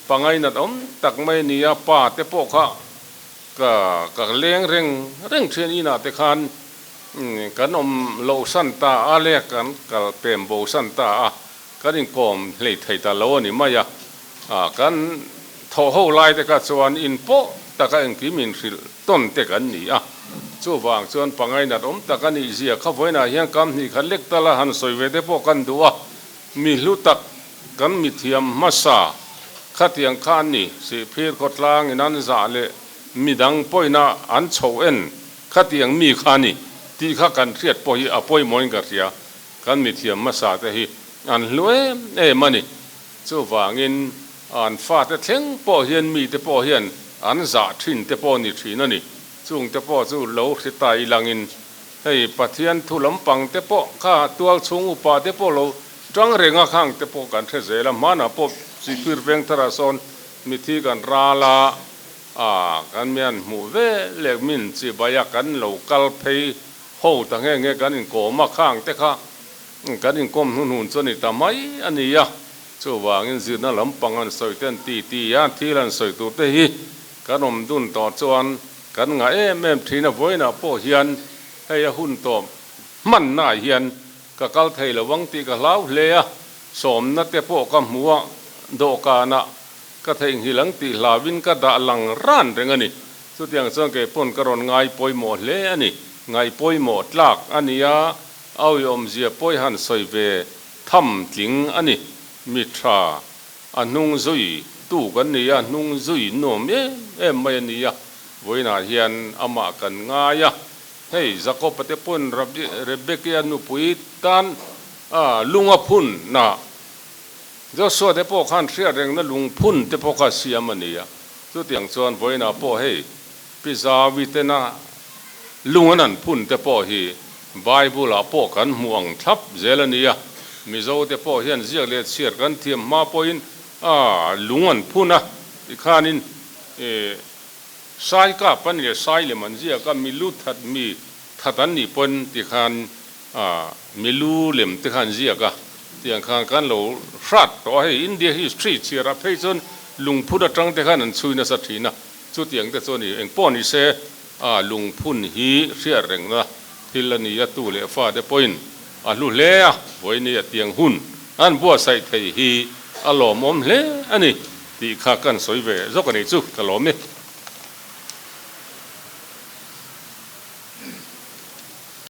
pangainat awm tak mai a ni a, pa te pawh kha ka ka leng reng reng thin inah te khan kan awm loh san ta a le kan kal pem bo san ta a, kan inkawm hlei thei ta lo a ni mai a. Kan thawh ho lai te kha chuan in pawh taka engkim inhrilh tawn te kan ni a, chuvang chuan pangainat awm tak a nih zia kha vawiinah hian kam hnih khat lek tala han sawi ve te pawh kan duh a, mi hlu tak kan mithiam hmasa khatiang kha an ni, Sihphir khawtlang in an zah leh midang pawina an chhoh en khatiang mi kha a ni tih kha kan hriat pawh hi a pawimawhin ka hria, kan mithiam hmasa te hi an hlu em em a ni. Chuvangin an fate thleng pawh hian mite pawh hian an zah thin te pawh ni thin a ni. Chungte pawh chu lo hre ta ilangin hei Pathian thu lampang te pawh kha tual chhung upa te pawh lo tang reng a khang te pawh kan hre zel a. Hmanah pawh Sihphir veng tharah sawn mithi kan ral a, ah kan mian hmuh ve leh min chibai a kan lo kal phei ho ta nge nge kan inkawm a khang te kha Kan inkawm hnuhnun chu a ni ta mai a ni a, chuvangin zirna lampang an sawi te an ti ti a, thil an sawi tur te hi kan awm dun tawh chuan kan ngah em em thin a, vawiinah pawh hian hei a hun tawp hmannaah hian ka kal thei lo ang tih ka hlau hle a, sawmna te pawh ka hmu a, dawhkanah ka theihnghilh ang tih hlauhin ka dah lang ran reng a ni. Chutiang chuan kei pawn ka rawn ngai pawimawh hle a ni, ngaih pawimawh tlak a ni a, Awi awmzia pawi han sawi ve tham tling a ni. Mi tha, a hnung zui tu kan ni a, hnung zui nuam em em mai a ni a, vawiinah hian amah kan ngai a, hei Jakob-a te pawn Rebeki-a nupui tan a lung a phun na, Joshua te pawh khan hriat rengna lung phun te pawh kha siam a ni a, chutiang chuan vawiinah pawh hei Pi Zawi tena lung an an phun te pawh hi Bible-ah pawh kan hmuh ang thlap zel a nia. Mizo te pawh hian ziak leh chhiar kan thiam hma pawhin a lung an phun a, tikhanin sai kap an leh sai lem an ziak a, milu that mi that an nih pawn tikhan milu lem te kha an ziak a, tiang khan kan lo hrat tawh a, hei India history chhiarah phei chuan lungphun atang te khan an chhui nasa thin a. Chutiang te chuan i engpawh ni se a lungphun hi hriat rengna thil a ni a, tu leh fa te pawhin a hlu hle a, vawiini a tiang hun an buatsaih thei hi a lawmawm hle a ni tih kha kan sawi ve zawk a nih chu ka lawm e.